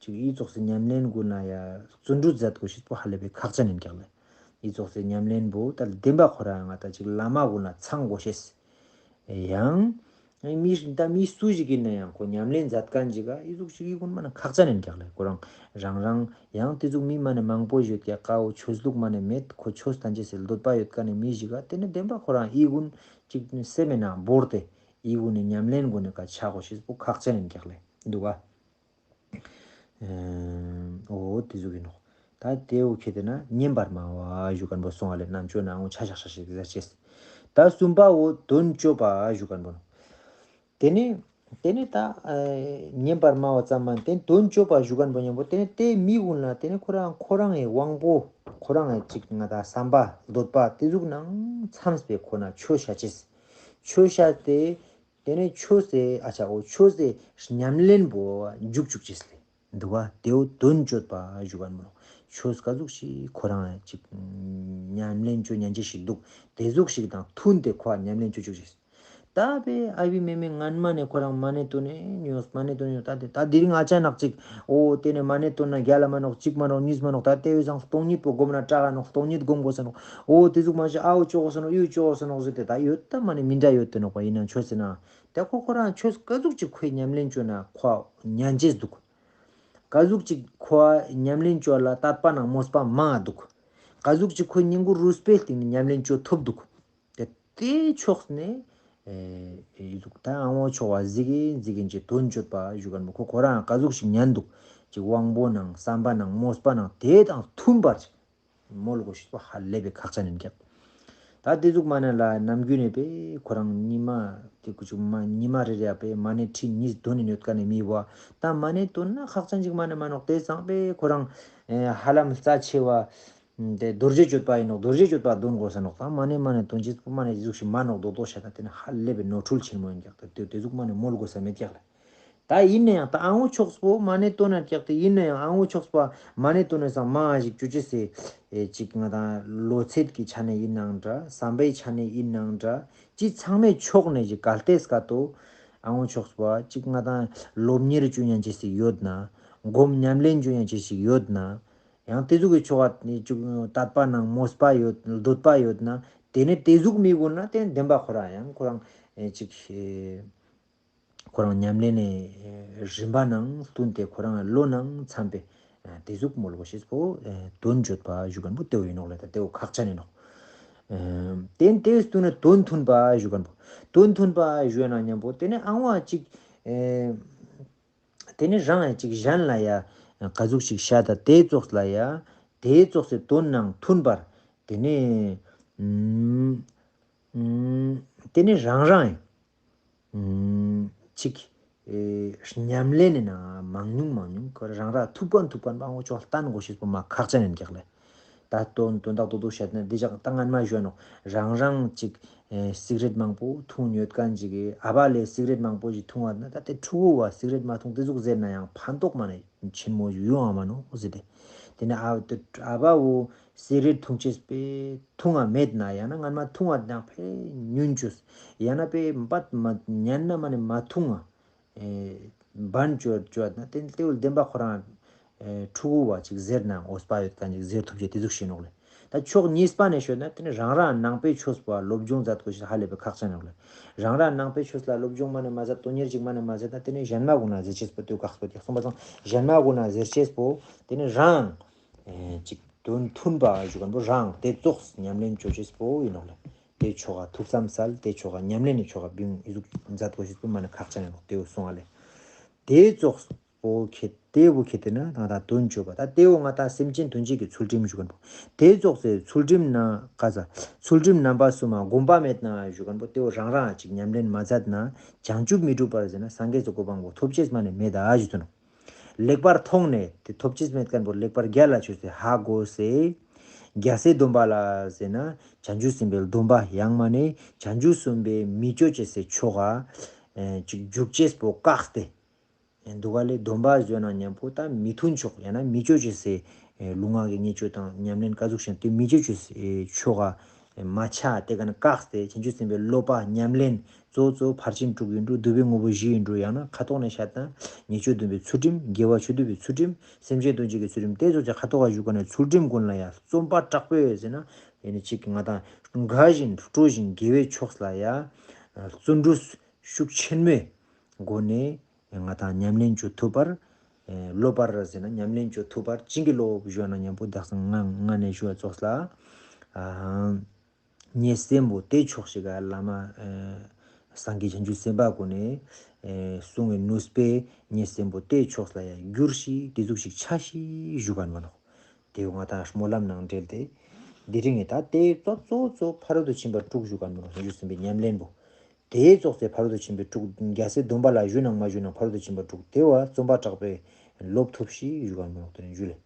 ཅིག་ཨི་ཙོགས་སེ་ཉམས་ལེན་ཀུན་ལ་ཡ་བརྩོན་འགྲུས་མཛད་དགོས་ཤེས་པོ་ཧ་ལས་པའི་ཁག་ཅན་ཡིན་ཀྱག་ལེ། ཨི་ཙོགས་སེ་ཉམས་ལེན་པོ་ད་བདེན་པ་ཁོ་རང་ང་ད་ཅིག་བླ་མ་ཀུན་ལ་ཚང་དགོས་ཤེས། ཡང་མི་ད་མི་སུ་ཞིག་ཡིན་ན་ཡང་ཁོ་ཉམས་ལེན་མཛད་མཁན་ཅིག་ག་ཨི་ཟུག་ཞིག་ཨི་ཀུན་མ་ན་ཁག་ཅན་ཡིན་ཀྱག་ལེ། ཁོ་རང་རང་རང་ཡང་དེ་ཟུག་མི་མ་ན་མང་པོ་ཡོད་ཀྱག། ཀ་བོ་ཆོས་ལུགས་མ་ན་མེད། ཁོ་ཆོས་བསྟན་ཅེས་སི་འདོད་པ་ཡོད་མཁན་ནི་མི་ཞིག་ག་དེ་ནི་བདེན་པ་ཁོ་རང་ཨི་ཀུན་ཅིག་སེམས་ནང་བོར་ཏེ་ཨི་ཀུན་ནི་ཉམས་ལེན་ཀུན་ནི་ཀ་ཆ་དགོས་ཤེས་པོ་ཁག་ཅན་ཡིན་ཀྱག་ལེ། འདུག་ག། ཨོ་དེ་ཟུག་ཡིན་ནོག། ད་དེ་བོ་ཁྱེར་ཏེ་ན་སྙན་པར་སྨྲ་བ་ཞུ་མཁན་པོ་སོང་བ་ལེ། རྣམ་ཅོ་ནང་ཆ་ཤག་ཤག་ཤིག་ཟེར་ཅེས། ད་གསུམ་པ་བོ་དོན་སྤྱོད་པ་ཞུ་མཁན་པོ་ནོག། དེ་ནི་ ཏེ་ནེ་ད་ཨེ་ཉན་པར་སྨྲ་བ་ཙམ་མན། ཏེ་ནེ་དོན་སྤྱོད་པ་ཞུ་ཁན་པོ་ཉམ་པོ་ཏེ་ནེ་ཏེ་མི་གུན་ལ་ཏེ་ནེ་ཁོ་རང་ཁོ་རང་ངི་དབང་པོ་ཁོ་རང་ངི་ཅིག་ང་ད་བསམ་པ་འདོད་པ་ཏེ་ཟུག་ནང་ཚམས་པའི་ཁོ་ན་ཆོས་བཤད་ཅེས། ཆོས་བཤད་དེ་ཏེ་ནེ་ཆོས་སི་ཨ་ཆ་འོ་ཆོས་སི་ཉམས་ལེན་པོ་འཇུག་བཅུག་ཅེས་ལེ། འདུག་པ་ཏེའོ་དོན་སྤྱོད་པ་ཞུ་ཁན་མ་ནོག་ཆོས་ཀ་ཟུག་ཞིག་ཁོ་རང་ཅིག་ཉམས་ལེན་ཅོ་ཉན་ཅེས་ཞིག་འདུག་ཏེ་ཟུག་ཞིག་དང་མཐུན་ཏེ་ཁོ་ཉམས་ལེན་ཅོ་བཅུག་ཅེས། ད་པེ་ཨ་བི་མེ་མེ་ངན་མ་ནེ་ཁོ་རང་མ་ནེ་ཏོན་ནེ་ཉོས་མ་ནེ་ཏོན་ནེ་ཉོས། ད་ཏེ་ད་དེ་རིང་ཨ་ཅག་ནག་ཅིག་འོ་ཏེ་ནེ་མ་ནེ་ཏོན་ན་རྒྱལ་ལ་མ་ནོག་ཅིག་མ་ནོག་ཉིས་མ་ནོག་ད་ཏེ་བས་སང་སྟོང་ཉིད་པོ་སྒོམ་ན་དྲག་ག་ནོག་སྟོང་ཉིད་སྒོམ་དགོས་ས་ནོག་འོ་ཏེ་ཟུག་མ་ཤེས་ཨའོ་ཅོ་དགོས་ས་ནོག་ཡུ་ཅོ་དགོས་ས་ནོག་ཟེར་ཏེ་ད་ཡོད་ད་མ་ནེ་མི་འདྲ་ཡོད་དེ་ནོག་པ། ཨིན་ནའང་ཆོས་ཟེར་ན་ཏེ་ཁོ་ཁོ་རང་ཆོས་ཀ་ཟུག་ཅིག་ཁོའི་ཉམས་ལེན་ཅོ་ན་ཁོ་ཉན་ཅེས་འདུག་ཀ་ཟུག་ཅིག་ཁོ་ཉམས་ལེན་ཅོ་ལ་དད་པ་ནང་མོས་པ་མང་འདུག་ཀ་ཟུག་ཅིག་ཁོའི་སྙིང་གུ་རུས་པའི་སྟེང་ནེ་ཉམས་ལེན་ཅོ་ཐུབ་འདུག་ཏེ་ཏེ་ཕྱོགས་ནེ་ཨེ་ཨེ་འདུག་ད་ཨ་བོ་ཆོག་པ་ཟིག་གི་ཟིག་གིན་ཅིག་དོན་སྤྱོད་པ་ཞུ་ཁན་པོ་ཁོ་ཁོ་རང་ཀ་ཟུག་ཞིག་ཉན་འདུག་ཅིག་དབང་པོ་ནང་བསམ་པ་ནང་མོས་པ་ནང་ཏེ་དང་མཐུན་པར་ཅིག་མོལ་དགོས་ཤེས་པོ་ཧ་ལས་པའི་ཁག་ཅན་ཨིན་ཀྱག་ད་ཏེ་ཟུག་མ་ནེ་ལ་ནམ་རྒྱུན་ནེ་པེ་ཁོ་རང་ཉི་མ་ཏེ་ཀུ་ཅུ་མ་ཉི་མ་རེ་རེ་ཡ་པེ་མ་ནེ་ཁྲི་ཉིས་དོན་ནེ་ཡོད་ཀ་ནེ་མི་བོ་ད་མ་ནེ་ཏོན་ན་ཁག་ཅན་ཅིག་མ་ནེ་མ་ནོག་ཏེ་སང་པེ་ཁོ་རང་ཨེ་ཧ་ལམ་རྩ་ཆེ་བ་ཏེ་རྡོ་རྗེ་གཅོད་པ་ཨིན་ནོག་རྡོ་རྗེ་གཅོད་པ་དོན་དགོས་ས་ནོག་ད་མ་ནེ་མ་ནེ་ཏོན་ཅེས་པོ་མ་ནེ་ཟུག་ཞིག་མ་ནོག་རྡོག་རྡོག་ཤ་ད་ཏེ་ནེ་ཧ་ལས་པའི་ནོར་འཁྲུལ་ཆེན་མོ་ཨིན་ཀྱག་ད་ཏེ་ཏེ་ཟུག་མ་ནེ་མོལ་དགོས་ས་མེད་ཀྱག་ལ། ད་ཨིན་ནའང་ད་ཨ་བོ་ཆོག་པོ་མ་ནེ་ཏོན་ན་ཀྱག་ཏེ་ཨིན་ནའང་ཨ་བོ་ཆོག་པ་མ་ནེ་ཏོན་ན་སང་མང་ཞིག་ཅོ་ཅེས་སི་ཨེ་ཅིག་ང་དང་ལོ་ཚད་ཀྱི་ཆ་ནེ་ཨིན་ནའང་འདྲ་བསམ་པའི་ཆ་ནེ་ཨིན་ནའང་འདྲ་ཅི་ཚང་མའི་ཕྱོགས་ནེ་ཅིག་གལ་ཏེ་སྐད་དོ་ཨ་བོ་ཆོག་པ་ཅིག་ང་དང་སློབ་གཉེར་ཅོ་ཉན་ཅེས་སི་ཡོད་ན་སྒོམ་ཉམས་ལེན་ཅོ་ཉན་ཅེས་སི་ཡོད་ན་ཡང་ཏེ་ཟུག་གི་ཕྱོགས་ནེ་ཅིག་དད་པ་ནང་མོས་པ་ཡོད་འདོད་པ་ཡོད་ན་ཏེ་ནེ་ཏེ་ཟུག་མི་གུན་ན་ཏེ་ནེ་བདེན་པ་ཁོ་རང་ཡང་ཁོ་རང་ཨེ་ཅིག་ཨེ་ཁོ་རང་ཉམས་ལེན་ནི་རིམ་པ་ནང་བསྟུན་ཏེ་ཁོ་རང་བློ་ནང་འཚམ་པའི་ཏེ་ཟུག་མོལ་དགོས་ཤེས་པོ་དོན་བརྗོད་པ་ཞུ་ཁན་པོ་ཏེ་བོ་ཨིན་ནོག་ལེ། ད་ཏེ་བོ་ཁག་ཅན་ཨིན་ནོག་ཏེ་ཏེ་བསྟུན་ནེ་དོན་མཐུན་པ་ཞུ་ཁན་པོ་དོན་མཐུན་པ་ཞུ་ན་ཉམ་པོ་ཏེ་ནེ་ཨ་བོ་ཅིག་ཏེ་ནེ་རང་ཅིག་གཞན་ལ་ཡ་ཀ་ཟུག་ཅིག་ཤད་ད་ཏེ་ཙོགས་ལ་ཡ་ཏེ་ཙོགས་སི་དོན་ནང་མཐུན་པར་ཏེ་ནེ་ཨུམ་ཨུམ་ཏེ་ནེ་རང་རང་ཨུམ་ཅིག་ཨེ་ཉམས་ལེན་ནི་ནང་མང་ཉུང་མང་ཉུང་ཁོ་རང་རང་ཐུབ་ཁན་ཐུབ་ཁན་པ་ཨ་བོ་ཅོག་བསྟན་དགོས་ཤེས་པོ་མ་ཁག་ཅན་ཨིན་ཀྱག་ལེ། ད་དོན་དོན་དག་རྡོག་རྡོག་ཤད་ན་འདི་ཅག་ད་སྔན་མ་ཞུ་ནོག་རང་རང་ཅིག་ཨེ་སིག་རེཊ་མང་པོ་འཐུང་ཡོད་ཁན་ཅིག་གི་ཨ་བ་ལེ་སིག་རེཊ་མང་པོ་ཞིག་འཐུང་བ་ན་ད་ཏེ་ཕྲུ་གུ་བ་སིག་རེཊ་མ་འཐུང་ཏེ་ཟུག་ཟེར་ན་ཡང་ཕན་ཐོགས་མ་ནེ་ཆེན་མོ་ཡོང་ང་མ་ནོག་ཟེར་ཏེ། ཏེ་ནེ་ཨ་ཨ་བ་བོ་སིག་རེཊ་འཐུང་ཅེས་པེ་འཐུང་ང་མེད་ན་ཡང་ན་སྔན་མ་འཐུང་བ་དང་ཕེ་ཉུང་ཅུག་ཡང་ན་པེ་འབད་མ་ཉན་ན་མ་ནེ་མ་འཐུང་ང་ཨེ་བན་ཅོ་ཅོ་ན་ཏེ་ཏེ་བོ་བདེན་པ་ཁོ་རང་ཨེ་ཕྲུ་གུ་བ་ཅིག་ཟེར་ན་འོས་པ་ཡོད་ཁན་ཅིག་ཟེར་ཐུབ་ཅེས་ཏེ་ཟུག་ཤེས་ནོག་ལེ། ད་ཕྱོགས་གཉིས་པ་ནེ་ཤོད་ན་ཏེ་ནེ་རང་རང་ནང་པའི་ཆོས་པོ་སློབ་སྦྱོང་མཛད་དགོས་ཤེས་ཧ་ལས་པའི་ཁག་ཅན་ནོག་ལེ། རང་རང་ནང་པའི་ཆོས་ལ་སློབ་སྦྱོང་མ་ནེ་མ་མཛད་དོན་གཉེར་ཅིག་མ་ནེ་མ་མཛད་ན་ཏེ་ནེ་གཞན་མ་གུན་ན་ཟེར་ཅེས་པོ་ཏེ་བོ་ཁག་པོ་ཏེ་གསུངས་པ་སང་གཞན་མ་གུན་ན་ཟེར་ཅེས་པོ་ཏེ་ནེ་རང་ཨེ་ཅིག་དོན་མཐུན་པ་ཞུ་ཁན་པོ་རང་ཏེ་ཙོགས་ཉམས་ལེན་ཅོ་ཅེས་པོ་ཨིན་ནོག་ལེ། ཏེ་ཆོ་ག་ཐུགས་བསམ་སལ་ཏེ་ཆོ་ག་ཉམས་ལེན་ནི་ཆོ་ག་བིང་ཨི་ཟུག་མཛད་དགོས་ཤེས་པོ་མ་ནེ་ཁག་ཅན་ཨིན་ནོག་ཏེ་བོ་གསུངས་པ་ལེ། ཏེ་ཙོགས་པོ་ཁེ་ཏེ་བོ་ཁེ་ཏེ་ན་ད་ད་དོན་བརྗོད་པ་ད་ཏེ་བོ་ང་ད་སེམས་ཅན་དོན་བྱེད་ཀྱི་ཚུལ་ཁྲིམས་ཞུ་ཁན་པོ་ཏེ་ཙོགས་སི་ཚུལ་ཁྲིམས་ན་ཀ་ས་ཚུལ་ཁྲིམས་རྣམ་པ་གསུམ་མ་གོམས་པ་མེད་ན་ཞུ་ཁན་པོ་ཏེ་བོ་རང་རང་ཅིག་ཉམས་ལེན་མ་མཛད་ན་བྱང་ཆུབ་མི་འགྲུབ་པར་ཟེར་ན་སངས་རྒྱས་སི་གོ་འཕང་པོ་ཐོབ་ཅེས་མ་ནེ་མེད་ད་ཞུ་དོ་ནོག་ལེགས་པར་མཐོང་ནས་ཏེ་ཐོབ་ཅེས་མེད་ཁན་པོ་ལེགས་པར་རྒྱལ་ལ་ཆོས་སི་ཧ་གོ་སེ། རྒྱལ་སྲས་སྡོམ་པ་ལ་ཟེར་ན་བྱང་ཆུབ་སེམས་དཔའི་སྡོམ་པ་ཡང་མ་ནེ་བྱང་ཆུབ་སེམས་དཔའི་མི་སྤྱོད་ཅེས་སི་ཆོ་ག་ཨེ་ཅིག་འཇུག་ཅེས་པོ་བཀག་སྟེ། འདུག་ག་ལེ་སྡོམ་པ་ཟེར་ན་ཉམ་པོ་ད་མི་མཐུན་ཕྱོགས་ཡང་ན་མི་སྤྱོད་ཅེས་སི་ལུས་ངག་གི་ཉེས་སྤྱོད་དང་ཉམས་ལེན་ཀ་ཟུག་ཤན་ཏེ་མི་སྤྱོད་ཅེས་སི་ཆོ་ག་མ་ཆ་ཏེ་ཀ་ནེ་བཀག་སྟེ་བྱང་ཆུབ་སེམས་དཔའི་སློབ་པ་ཉམས་ལེན་གཙོ་བོ་གཙོ་བོ་ཕར་ཕྱིན་དྲུག་ཨིན་འགྲོ་སྡུག་པའི་དངོས་པོ་བཞི་ཨིན་འགྲོ་ཡང་ན་ཁ་ཐོག་ནེ་ཤད་ན་ཉེས་སྤྱོད་སྡོམ་པའི་ཚུལ་ཁྲིམས་དགེ་བ་ཆོས་སྡུད་པའི་ཚུལ་ཁྲིམས་སེམས་ཅན་དོན་བྱེད་ཀྱི་ཚུལ་ཁྲིམས་ཏེ་ཙོགས་ཅིག་ཁ་ཐོག་ག་ཞུ་ཁན་ནི་ཚུལ་ཁྲིམས་གུན་ལ་ཡ་རྩོམ་པ་དྲག་པོས་ཟེར་ན་ཡང་ན་ཅིག་ང་དང་དགའ་བཞིན་སྤྲོ་བཞིན་དགེ་བའི་ཕྱོགས་ལ་ཡ་བརྩོན་འགྲུས་ཤུགས་ཆེན་མོའི་སྒོ་ནས་ང་དང་ཉམས་ལེན་ཅོ་ཐུབ་པར་ཨེ་སློབ་པར་ཟེར་ན་ཉམས་ལེན་ཅོ་ཐུབ་པར་བྱིན་གྱིས་རློབས་ཞུ་ན་ཉམ་པོ་དག་ས་ང་ང་ནེ་ཞུ་བ་ཙོགས་ལ་ཨ་ཉེ་སྲིན་པོ་ཏེ་ཕྱོགས་ཤིག་ག་བླ་མ་ཨེ་སངས་རྒྱས་བྱང་ཆུབ་སེམས་དཔའ་གུན་ནི་ཨེ་གསུང་བའི་ནུས་པས་ཉེ་སྲིན་པོ་ཏེ་ཕྱོགས་ལ་ཡ་འགྱུར་ཞིག་ཏེ་ཟུག་ཞིག་ཆ་ཞིག་ཞུ་ཁན་བོ་ནོག་ཏེ་བོ་ང་དང་སྨོན་ལམ་ནང་འབྲེལ་ཏེ་དེ་རིང་ངི་ད་ཏེ་གཙོ་གཙོ་གཙོ་ཕ་རོལ་ཏུ་ཕྱིན་པ་དྲུག་ཞུ་ཁན་བོ་ནོག་བྱང་ཆུབ་སེམས་དཔའི་ཉམས་ལེན་པོ། དེའི་ཙོགས་སེ་ཕ་རོལ་ཏུ་ཕྱིན་པའི་དྲུག་རྒྱལ་སྲས་སྡོམ་པ་ལ་ཞུ་ནང་མ་ཞུ་ནང་ཕ་རོལ་ཏུ་ཕྱིན་པ་དྲུག་དེ་བ་བརྩོན་པ་དྲག་པོས་ལོབས་ཐུབ་ཤིག་ཞུ་ག་མི་ནོག་དེ་རིང་ཞུ་ལེ།